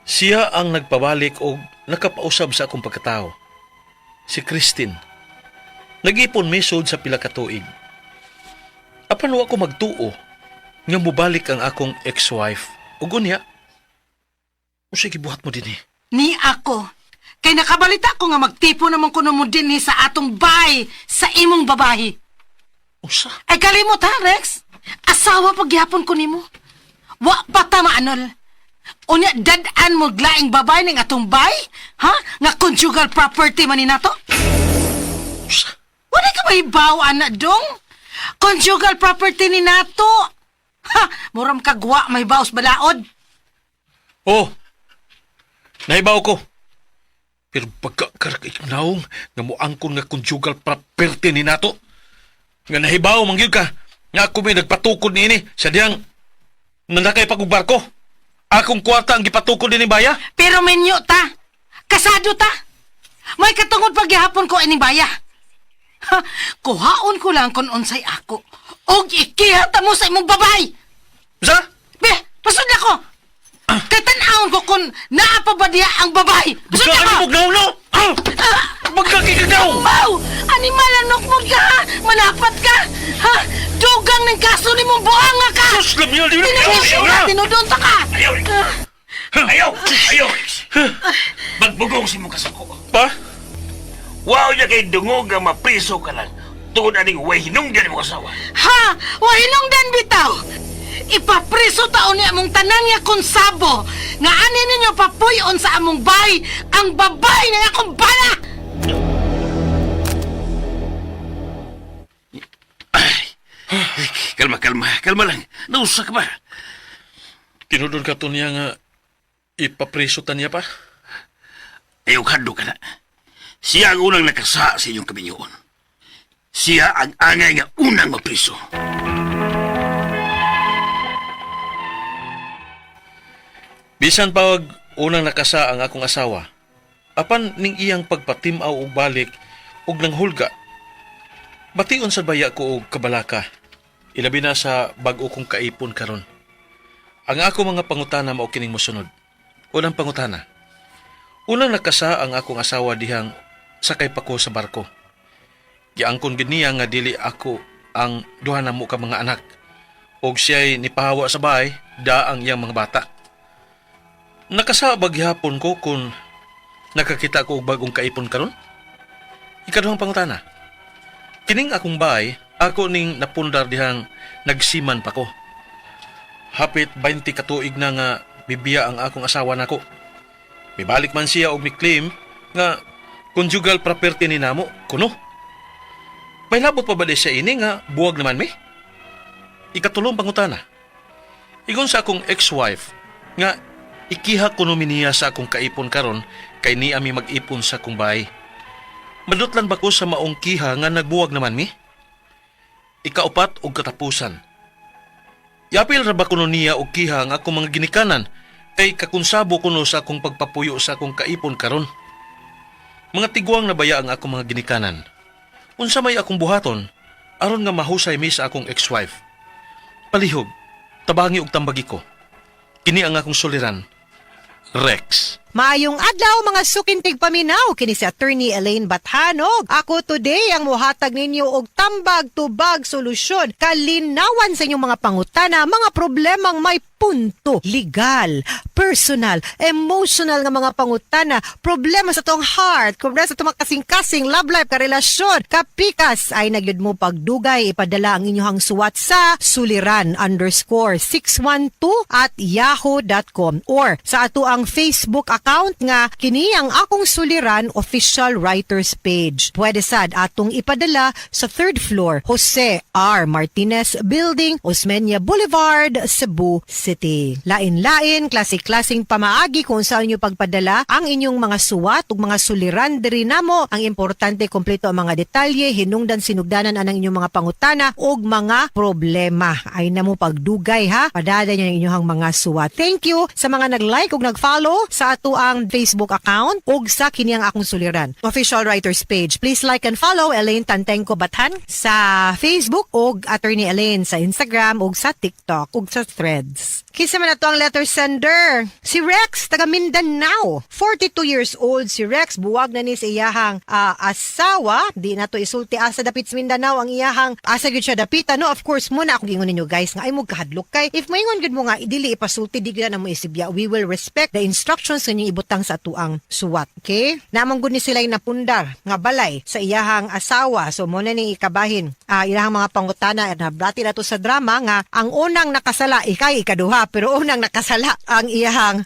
Siya ang nagpabalik og nakapausab sa akong pagkatao. Si Christine. Nag-ipon misod sa pila ka tuig. Apan wa ko magtuo nga mobalik ang akong ex-wife. Ug unya, Unsay gibuhat mo dinhi? Ni ako. Kay nakabalita ko nga magtipo naman kuno mo dinhi sa atong bay sa imong babahi. Unsa? Ay kalimot ha, Rex. Asawa pagyapon ko nimo. Wa pa ta maanol. Unya dad-an mo glaing babae ning atong bay? Ha? Nga conjugal property man ni nato? Unsa? Wala ka mahibaw, ana dong? Conjugal property ni nato. Ha, muram kagwa may baos balaod. Oh. Nahibaw ko. Pero pagka naong nga moangkon nga conjugal property ni nato. Nga nahibaw man gyud ka nga ako may nagpatukod niini sa diyang nandakay pa kog barko. Akong kwarta ang gipatukod ni baya. Pero menyo ta. Kasado ta. May katungod pagyahapon ko ining baya. Ha, kuhaon ko lang kung unsay ako. Og ikiha ta mo sa imong babay. Sa? Be, pasod na ko. Kay tan-awon ko kung naa pa ba diha ang babay. Pasod na ko. Bugnaw no. Ah! Magkakikagaw! Wow! Animal anok mo ka! Ha? Manapat ka! Ha? Dugang ng kaso ni mong buanga ka! Sus, lamyo, di na- Tinudon ka! Tinudon ta ka! Ayaw! Ayaw! Ayaw! Magbugong si mong kasuko. Pa? Wow niya kay dungog ang mapriso ka lang. Tungod aning way hinungdan mo asawa. Ha! Wahinungdan bitaw! Ipapriso taon niya among tanan nga konsabo nga ani ninyo papuyon sa among bay ang babay na akong bana! Kalma, kalma. Kalma lang. Nausa ka ba? Tinudon ka to niya nga ipapriso ta niya pa? Ayaw kado ka na. Siya ang unang nakasa sa inyong kaminyoon. Siya ang angay nga unang mapriso. Bisan pa og unang nakasa ang akong asawa, apan ning iyang pagpatimaw og balik og nanghulga. Bation sa baya ko og kabalaka. Ilabi na sa bag-o kong kaipon karon. Ang ako mga pangutana mao kining mosunod. Unang pangutana. Unang nakasa ang akong asawa dihang sakay pa ko sa barko. Giangkon gid niya nga dili ako ang duha namo ka mga anak. Og siya'y nipahawa sa bahay, da ang iyang mga bata. Nakasabag gihapon ko kung nakakita ko og bagong kaipon karon. Ikaduhang pangutana. Kining akong bahay, ako ning napundar dihang nagsiman pa ko. Hapit 20 katuig na nga bibiya ang akong asawa nako. Mibalik man siya og mi-claim nga conjugal property ni namo kuno. May labot pa ba di siya ini nga buwag naman mi? Ikatulong pangutana. Ingon sa akong ex-wife nga ikiha kuno mi niya sa akong kaipon karon kay niya mi mag-ipon sa akong bahay. Madutlan ba ko sa maong kiha nga nagbuwag naman mi? Ikaupat og katapusan. Yapil ra ba kuno niya og kiha ang akong mga ginikanan kay kakunsabo kuno sa akong pagpapuyo sa akong kaipon karon. Mga tiguang nabaya ang akong mga ginikanan. Unsa may akong buhaton aron nga mahusay mi sa akong ex-wife. Palihog, tabangi og tambagi ko. Kini ang akong suliran. Rex. Maayong adlaw mga sukintig paminaw kini si Attorney Elaine Bathanog. Ako today ang muhatag ninyo og tambag tubag solusyon kalinawan sa inyong mga pangutana, mga problemang may punto, legal, personal, emotional nga mga pangutana, problema sa tong heart, problema sa atong mga kasing-kasing, love life, karelasyon, kapikas ay nagyud mo pagdugay, ipadala ang inyong suwat sa suliran_612@yahoo.com or sa ato ang Facebook account nga kini ang Akong Suliran official writers page. Pwede sad atong ipadala sa third floor, Jose R. Martinez Building, Osmeña Boulevard, Cebu City. Lain-lain, klase-klaseng pamaagi kung saan nyo pagpadala ang inyong mga suwat ug mga suliran diri namo. Ang importante, kompleto ang mga detalye, hinungdan sinugdanan anang inyong mga pangutana ug mga problema. Ay na mo pagdugay ha. Padala niyo ang inyong mga suwat. Thank you sa mga nag-like ug nag-follow sa ato ato ang Facebook account ug sa Kini ang Akong Suliran official writers page. Please like and follow Elaine Tantengco Bathan sa Facebook ug Attorney Elaine sa Instagram ug sa TikTok ug sa Threads. Kinsa man ato ang letter sender? Si Rex, taga Mindanao. 42 years old si Rex. Buwag na ni sa iyahang asawa. Di na to isulti asa dapit sa Mindanao ang iyahang asa gyud siya dapit. Ano, of course, muna akong giingon ninyo, guys, nga ay mo kahadlok kay if moingon gyud mo nga dili ipasulti, di gyud na mo isibya. We will respect the instructions nga inyong ibutang sa atuang suwat. Okay? Namang gud ni sila napundar nga balay sa iyahang asawa. So mo na ni ikabahin ilahang mga pangutana at nablati na to sa drama nga ang unang nakasala ikay ikaduha, pero unang nakasala ang iyahang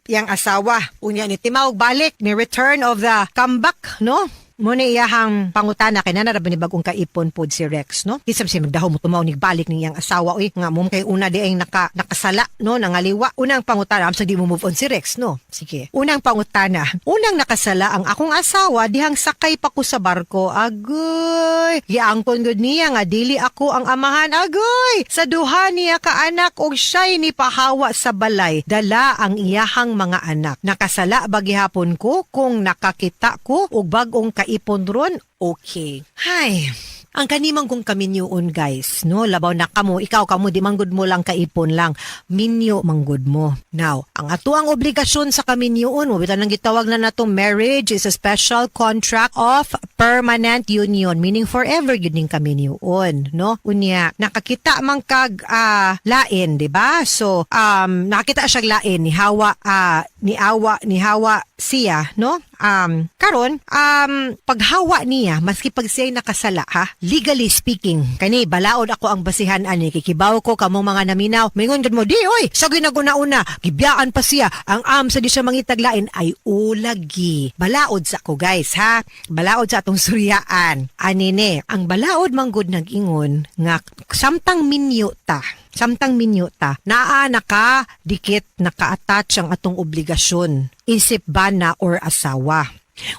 iyang asawa. Unya ni timawg balik ni return of the comeback, no? Mo na iyahang pangutana kay nana ra ba ni bagong kaipon pod si Rex, no? Kisab siya magdaho mo tumaw ni balik ni iyang asawa, uy, nga mo kay una di ay nakasala, no, nangaliwa. Unang pangutana, amsa di mo move on si Rex, no? Sige. Unang pangutana. Unang nakasala ang akong asawa dihang sakay pa ko sa barko. Agoy. Giangkon gud niya nga dili ako ang amahan. Agoy. Sa duha niya ka anak og siya'y ni pahawa sa balay. Dala ang iyahang mga anak. Nakasala ba gihapon ko kung nakakita ko og bag-ong kaipon ron? Okay. Hay. Ang kanimang kong kaminyoon, guys, no, labaw na kamo, ikaw kamo, di manggod mo lang kaipon lang, minyo manggod mo. Now, ang ato ang obligasyon sa kaminyoon, mo bitan lang gitawag na natong marriage is a special contract of permanent union, meaning forever yun ning kaminyoon, no? Unya, nakakita man kag lain, di ba? So, nakakita siya lain, ni hawa, ni awa, ni hawa siya, no? Karon, paghawa niya, maski pag siya'y nakasala, ha? Legally speaking, kani, balaod ako ang basihan ani, kikibaw ko kamong mga naminaw. Mingon gud mo, di, oy, sa ginaguna-una, gibiyaan pa siya, ang am sa di siya mangitaglain ay ulagi. Balaod sa ko, guys, ha? Balaod sa atong suryaan. Anine, ang balaod manggod nag-ingon, nga samtang minyo ta, naa naka dikit, naka-attach ang atong obligasyon isip bana or asawa.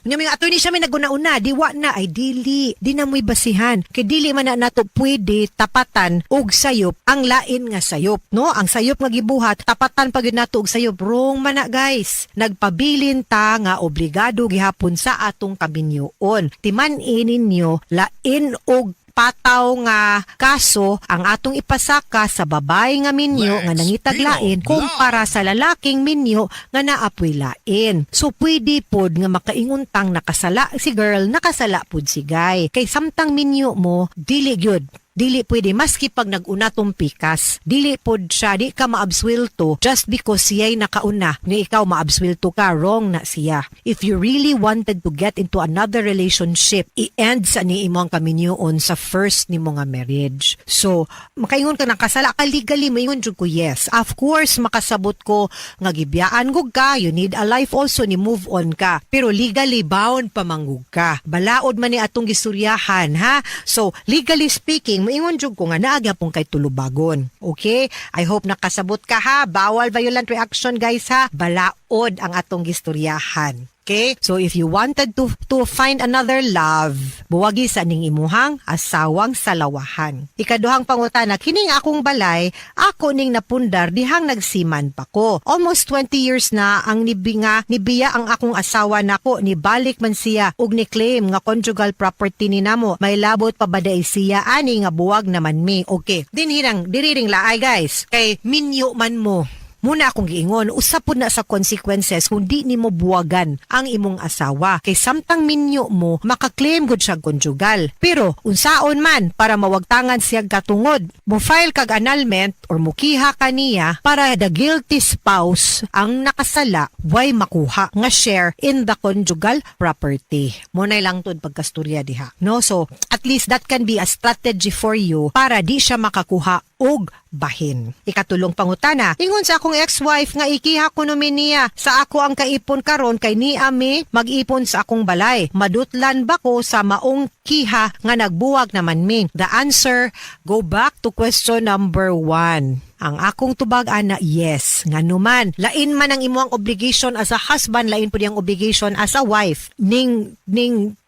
Unya mga attorney siya may naguna-una, di wa na ay dili, di na mo'y basihan. Kay dili man na nato pwede tapatan og sayop ang lain nga sayop, no? Ang sayop nga gibuhat, tapatan pa gyud nato og sayop. Wrong man na, guys. Nagpabilin ta nga obligado gihapon sa atong kaminyoon. Timan-i ninyo, lain og pataw nga kaso ang atong ipasaka sa babae nga minyo nga nangitaglain kumpara sa lalaking minyo nga naapoy lain. So pwede pod nga makainguntang nakasala si girl, nakasala pod si guy. Kay samtang minyo mo, dili gyud, dili pwede maski pag nag-una tong pikas. Dili pod siya, di ka maabswelto just because siya'y nakauna ni ikaw maabswelto ka, wrong na siya. If you really wanted to get into another relationship, i-end sa ni imo ang kaminyoon sa first nimo nga marriage. So, makaingon ka nakasala ka legally, maingon jud ko yes. Of course, makasabot ko nga gibiyaan gug ka, you need a life also, ni move on ka. Pero legally bound pa manggug ka. Balaod man ni atong gistoryahan, ha? So, legally speaking, moingon jud ko nga naa gyapon kay tulubagon. Okay? I hope nakasabot ka, ha. Bawal violent reaction, guys, ha. Balaod ang atong gistoryahan. Okay? So if you wanted to find another love, buwagi sa ning imuhang asawang salawahan. Ikaduhang pangutana, kining akong balay, ako ning napundar dihang nagsiman pa ko. Almost 20 years na ang nibinga, nibiya ang akong asawa nako, nibalik man siya ug ni-claim nga conjugal property ni namo. May labot pa ba day siya ani nga buwag naman mi? Okay. Dinhi diriring laay, guys. Kay minyo man mo. Muna akong giingon, usap pud na sa consequences kung di nimo buwagan ang imong asawa. Kay samtang minyo mo, makaklaim gud siya conjugal. Pero unsaon man para mawagtangan siya katungod, mo file kag annulment or mukiha kaniya para the guilty spouse ang nakasala way makuha nga share in the conjugal property. Mo na lang tud pagkasturya diha. No? So, at least that can be a strategy for you para di siya makakuha og bahin. Ikatulong pangutana, ingon sa akong ex-wife nga ikiha ko niya sa ako ang kaipon karon kay ni ami mag-ipon sa akong balay. Madutlan ba ko sa maong kiha nga nagbuwag naman mi? The answer, go back to question number 1. Ang akong tubag ana, yes. Ngano man, lain man ang imuang obligation as a husband, lain pud ang obligation as a wife. Ning ning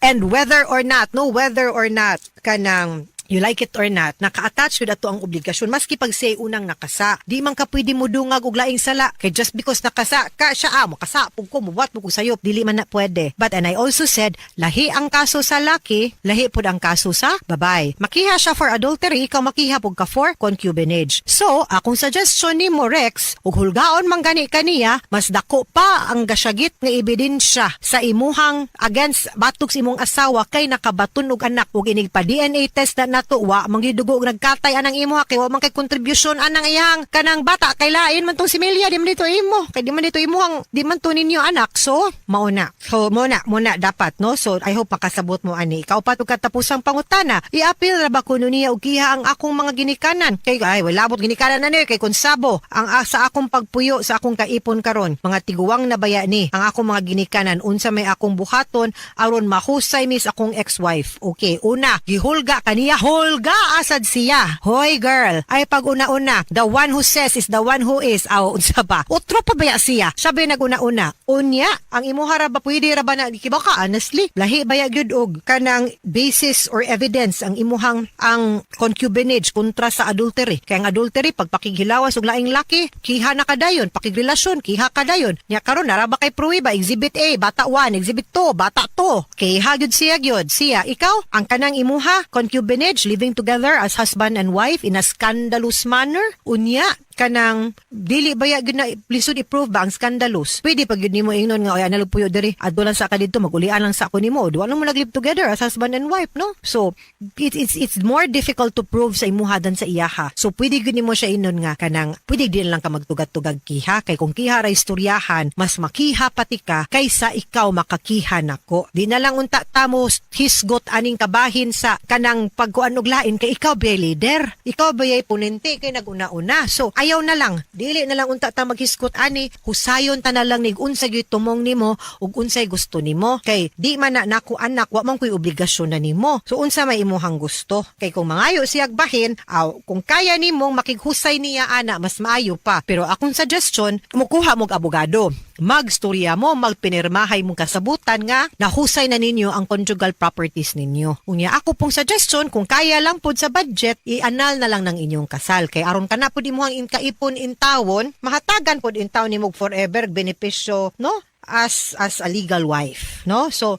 and whether or not, no, whether or not kanang You like it or not, naka-attach yun ato ang obligasyon. Maski pag siya'y unang nakasa. Di man ka pwede mo dungag og laing sala. Kay just because nakasa ka siya, makasa, pug ko, mubuhat mo ko sayop. Dili man na pwede. But and I also said, lahi ang kaso sa laki, lahi pud ang kaso sa babae. Makiha siya for adultery, ikaw makiha pud ka for concubinage. So, akong suggestion ni mo Rex, ug hulgaon man gani kaniya, mas dako pa ang gasyagit nga ebidensya sa imuhang against batok sa imong asawa kay nakabaton og anak ug inig pa DNA test na nato wa man gidugo og nagkatay anang imo kay wa man kay contribution anang iyang kanang bata kay lain man tong si Melia, di man dito imo kay di man dito imuhang, di man to ninyo anak. So mao na, so mo na mo na dapat, no? So I hope makasabot mo ani. Ikaw pa og katapusang pangutana, i-appeal ra ba kuno niya og giha ang akong mga ginikanan? Kay ay wala bot ginikanan na ni kay konsabo ang sa akong pagpuyo sa akong kaipon karon, mga tiguwang na baya ni ang akong mga ginikanan, unsa may akong buhaton aron mahusay mis akong ex-wife? Okay, una, gihulga kaniya, hulga asad siya. Hoy girl, ay pag una-una, the one who says is the one who is. Aw, unsa ba? Otro pa baya siya? Sabi nag-una-una. Unya, ang imuha ra ba, pwede ra ba na kibaw ka, honestly, lahi baya gyud og kanang basis or evidence ang imuhang ang concubinage kontra sa adultery. Kaya ang adultery, pag pakighilawas og laing laki, kiha na kadayon, pakigrelasyon, kiha kadayon. Nya karon nara ba kay pruweba, exhibit A, bata 1, exhibit 2, bata 2. Kiha gyud siya gyud. Siya, ikaw, ang kanang imuha, concubinage, living together as husband and wife in a scandalous manner. Unya, kanang dili baya gyud na lisod i-prove ba ang scandalous? Pwede pag gyud nimo ingnon nga, "Oy, analog puyo diri, adto lang sa ka didto, magulian lang sa ako nimo." Duwa lang mo nag-live together as husband and wife, no? So it's more difficult to prove sa imuha than sa iyaha. So pwede gyud nimo siya ingnon nga kanang pwede din lang ka magtugad-tugag kiha, kay kung kiha ra istoryahan, mas makiha pati ka kaysa ikaw makakiha nako. Di na lang unta tamo hisgot aning kabahin sa kanang pagkuan og lain, kay ikaw ba leader, ikaw ba punente, kay naguna-una. So ayaw na lang, dili na lang unta ta maghisgot ani, husayon ta na lang nig unsa gyud tumong nimo ug unsay gusto nimo, kay di man na nako anak, wa man koy obligasyon na nimo. So unsa may imuhang gusto? Kay kung mangayo siyag bahin, aw, kung kaya nimong makighusay niya ana, mas maayo pa. Pero akong suggestion, mukuha mog abogado, magstorya mo, magpinirmahay mong kasabutan nga nahusay na ninyo ang conjugal properties ninyo. Unya, ako pong suggestion, kung kaya lang pod sa budget, i-annul na lang ng inyong kasal. Kay aron ka na pod imuhang inkaipon intawon, mahatagan pod intawon nimo forever benepisyo, no? As a legal wife, no? So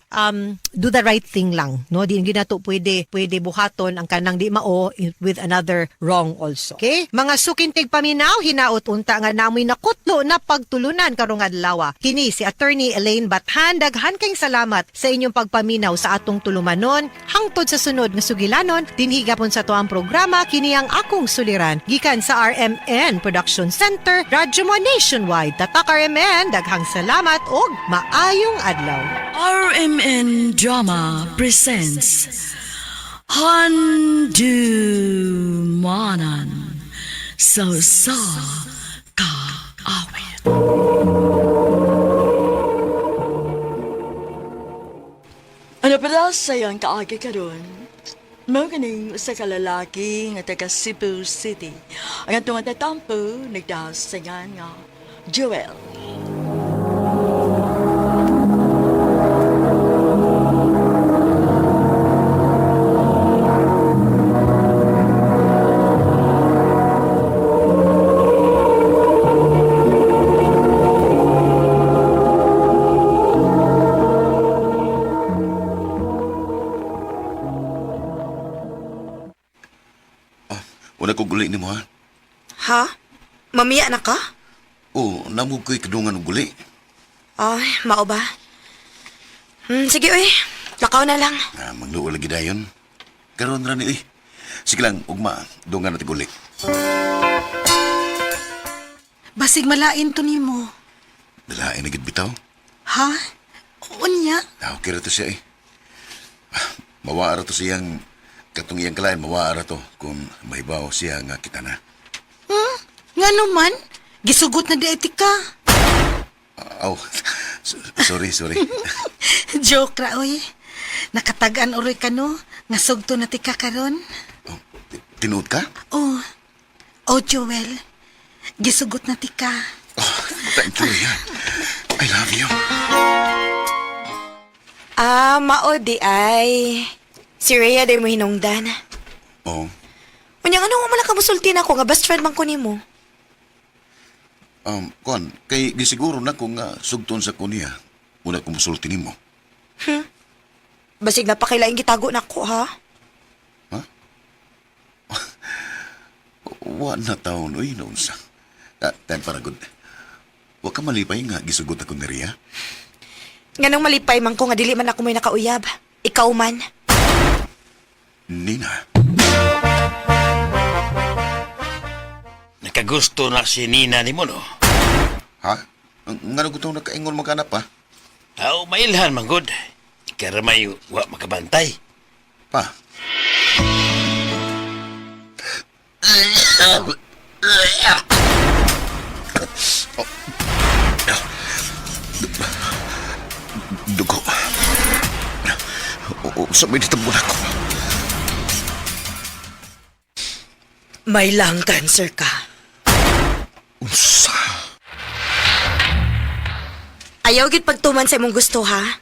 do the right thing lang, no? Di ginato pwede buhaton ang kanang di mao with another wrong also. Okay, mga sukintig paminaw, hinaot unta nga namoy nakutlo na pagtulunan karong adlaw. Kini si Attorney Elaine Bathan. Daghan kayong salamat sa inyong pagpaminaw sa atong tulumanon. Hangtod sa sunod nga sugilanon, dinhi gapon sa tuang programa, kini ang Akong Suliran, gikan sa RMN Production Center, Radyo Mo Nationwide. Tatak RMN, daghang salamat og maayong adlaw. RMN Drama presents Handumanan sa Usa Ka Awit. Ano pa daw sa iyang kaagi karon? Mao kaning usa ka lalaki nga taga Cebu City. Ang atong tatampo nagdasingan nga Joel. Una ko guli nimo ha. Ha? Mamiya na ka? Oh, namo ko'y kadungan og guli. Ay, mao ba? Sige, uy. Lakaw na lang. Ah, magluo lagi dayon. Karon ra ni uy. Sige lang, ugma, dungan na guli. Basig malain to nimo. Dalain na gid bitaw. Ha? Unya? Ah, okay ra to siya eh. Ah, mawaa ra to siyang katong iyang kalain, mawaa ra to kung mahibaw siya nga kita na. Nga naman? Gisugot na di ka. Ah, aw, sorry, sorry. Joke ra, oy. Nakatag-an uroy ka, no? Nga sugto na ti ka karon. Tinuod ka? Oh. Oh, Joel. Gisugot na ti ka. Thank you, Rian. I love you. Ah, mao di ay. Si Rhea di mo hinungdan. Oo. Unya nga mo lang ka musulti na ako nga best friend man ko nimo. Kuan, kay gisiguro na ko nga sugton sa kunya. Una ko musulti nimo. Basig na pakilaing gitago nako ha. Wa na taon, uy, naunsa. Ah, time para good. Wa ka malipay nga gisugot ako ni Ria. Nganong malipay man ko nga dili man ako may nakauyab. Ikaw man. Nina. Nakagusto na si Nina ni mo, no? Ha? Nga ko itong nakaingon magkanap, pa? Aw, mailhan man gud. Karamay wa makabantay. Pa? Dugo. Oo, sa may ditambon ako. May lung cancer ka. Unsa? Ayaw gid pagtuman sa imong gusto ha.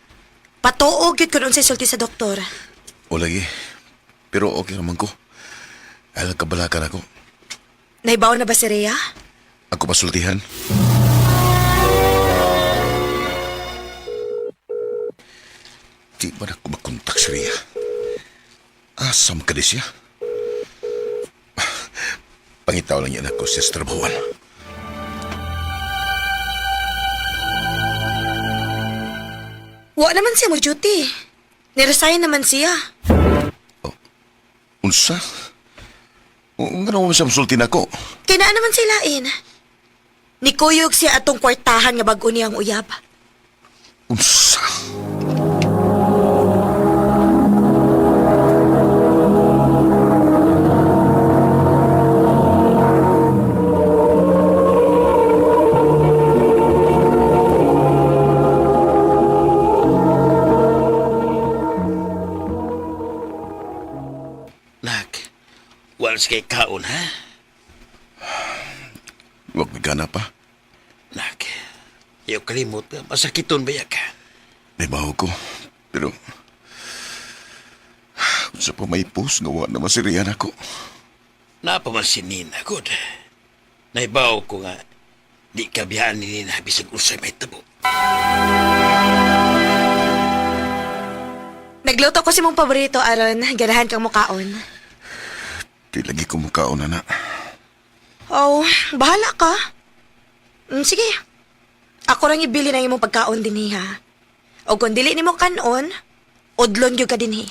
Patuo gyud kun unsay sulti sa doktor. O lagi. Pero okay naman ko. Alam kabalakan ako. Naibaw na ba si Rhea? Ako pasultihan. Di ba na ako makontak si Rhea? Asam ka di siya? Pangitaw lang yan ako sa trabahuan. Wa naman siya mo duty. Niresign naman siya. Unsa? Nga naman siya masulti na ako. Kaya naa naman sila in. Nikuyog siya atong kwartahan nga bag-o niyang uyab. Unsa? Nak, wala sa kay kaon, ha? Huwag may gana pa. Nak, ayaw kalimot. Masakiton ba ka? Naibaho ko. Pero... Unsa pa may post nga wa naman si Rian ako. Napa man si Nina, good. Naibaw ko nga, di ka biyaan ni Nina bisag usay may tabo. Nagluto ko si mong paborito aron ganahan kang mukaon. Di lagi ko mukaon na na. Oh, bahala ka. Sige. Ako rang ibili ng imong pagkaon dinhi ha. O kung dili nimo kanon, udlon gyud ka dinhi.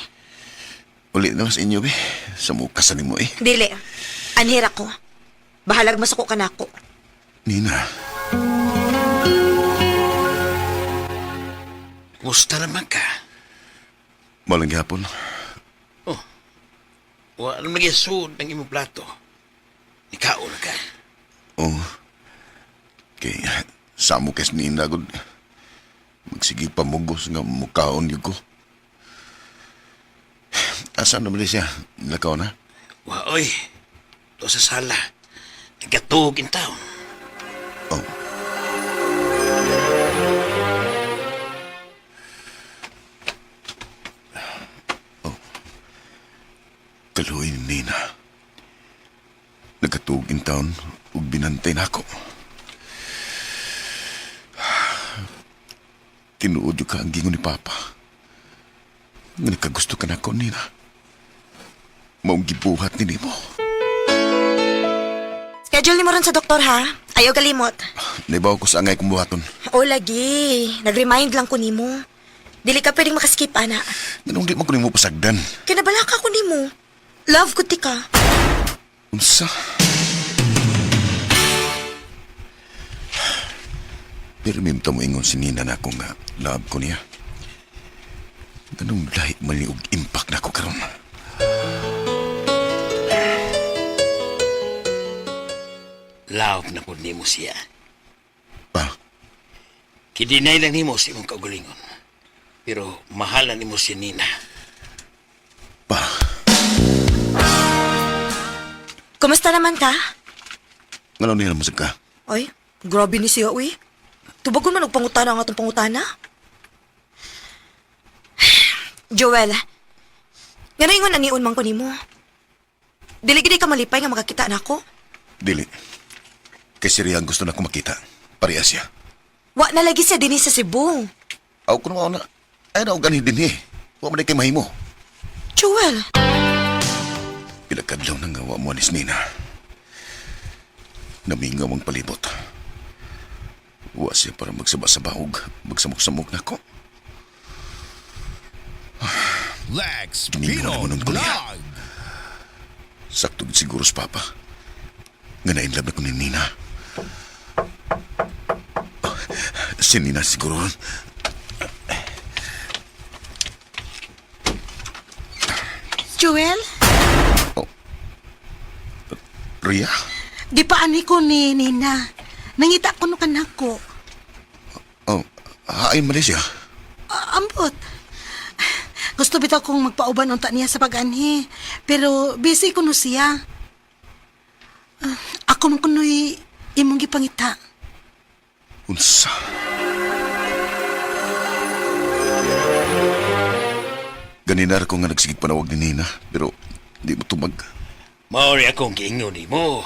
Uli na sa inyo, be. Sa mukasan nimo eh. Dili. Anhir ako. Bahalag masuko ka nako. Nina. Kumusta naman ka? Malang gihapon. Wala naman naging ng imong plato. Nikaon na ka. Oo. Oh. Kay sa mo kes Nina gud. Magsige pamugos nga mukaon gyud ko. Asa na man siya? Lakaw na? Wa, oy. To sa sala. Nagkatuog in town. Oh. Oh. Kaluoy ni Nina. Nagkatuog in town ug binantay nako. Tinuod yung ka ang gingon ni Papa. Nga nakagusto ka nako, Nina. Maong gibuhat ni nimo. Schedule nimo ron sa doktor ha. Ayaw kalimot. Naibaw ko sa angay kong buhaton. O lagi, nag-remind lang ko nimo. Dili ka pwedeng makaskip ana. Ganong di man ko nimo pasagdan. Kinabalaka ko nimo. Love ko ti ka. Unsa? Pero mimta mo ingon si Nina na ako nga love ko niya. Ganong lahi man ni og impact na ko karon. Love na po nimo siya. Pa? Kidinay lang nimo sa imong kaugalingon. Pero mahal na nimo si Nina. Kumusta naman ka? Ngano niya naman ka? Ay, grabe ni siya, uy. Tubagon man og pangutana ang atong pangutana. Joel, nga ingon anion man ko nimo. Dili gid ka malipay nga makakita nako. Dili. Kay si Ria ang gusto na ko makita. Parehas siya. Wa na lagi siya dinhi sa Cebu. Aw, kung na, ay na, ganhi din eh. Wa man kay mahimo. Joel, Pila kadlaw na nga wa mo anis Nina. Namingaw ang palibot. Wa siya para magsaba-saba og magsamok-samok na ko. Lex Mingaw Pino na mo nun ko niya. Vlog. Sakto gid siguro sa papa. Nga na-inlove na ko ni Nina. Oh, si Nina siguro. Joel, Ria? di pa ani ko ni Nina. Nangita ko no kanako. Oh, hain man siya. Ah, ambot. Gusto bitaw kong magpauban unta niya sa pag-anhi. Pero busy ko no siya. Ah, ako man kuno'y imong gipangita. Unsa? Ganina ra ko nga nagsigig panawag ni Nina, pero di mo tumag. Mao ni akong giingon nimo.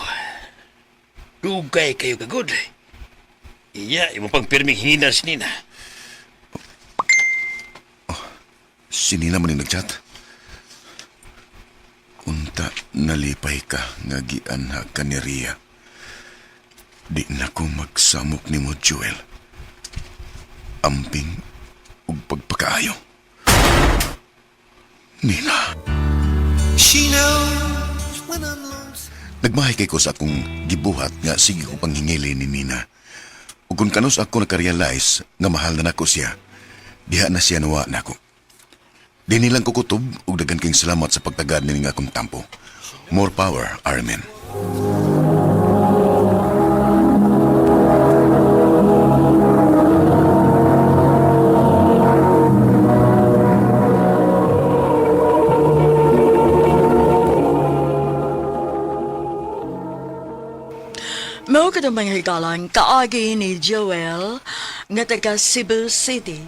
Dugay kayo kagud. Iya, imo pang pirming hingina si Nina. Si Nina man yung nagchat. Unta nalipay ka nga gianha ka ni Ria. Di na ko magsamok nimo, Joel. Amping ug pagpakaayo. Nina. She knows when I'm lonesome. Nagmahay kay ko sa akong gibuhat nga sige ko panghingili ni Nina. Ug kung kanus ako nakarealize nga mahal na nako siya, diha na siya nawa nako. Di nilang kukutob ug daghan kayong salamat sa pagtagad nining akong tampo. More power, RMN. Mao kadtong mga higalan kaagi ni Joel nga taga Cebu City.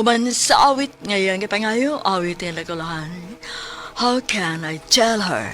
Uban sa awit ngayon gipangayo awit nila kulahan. How can I tell her?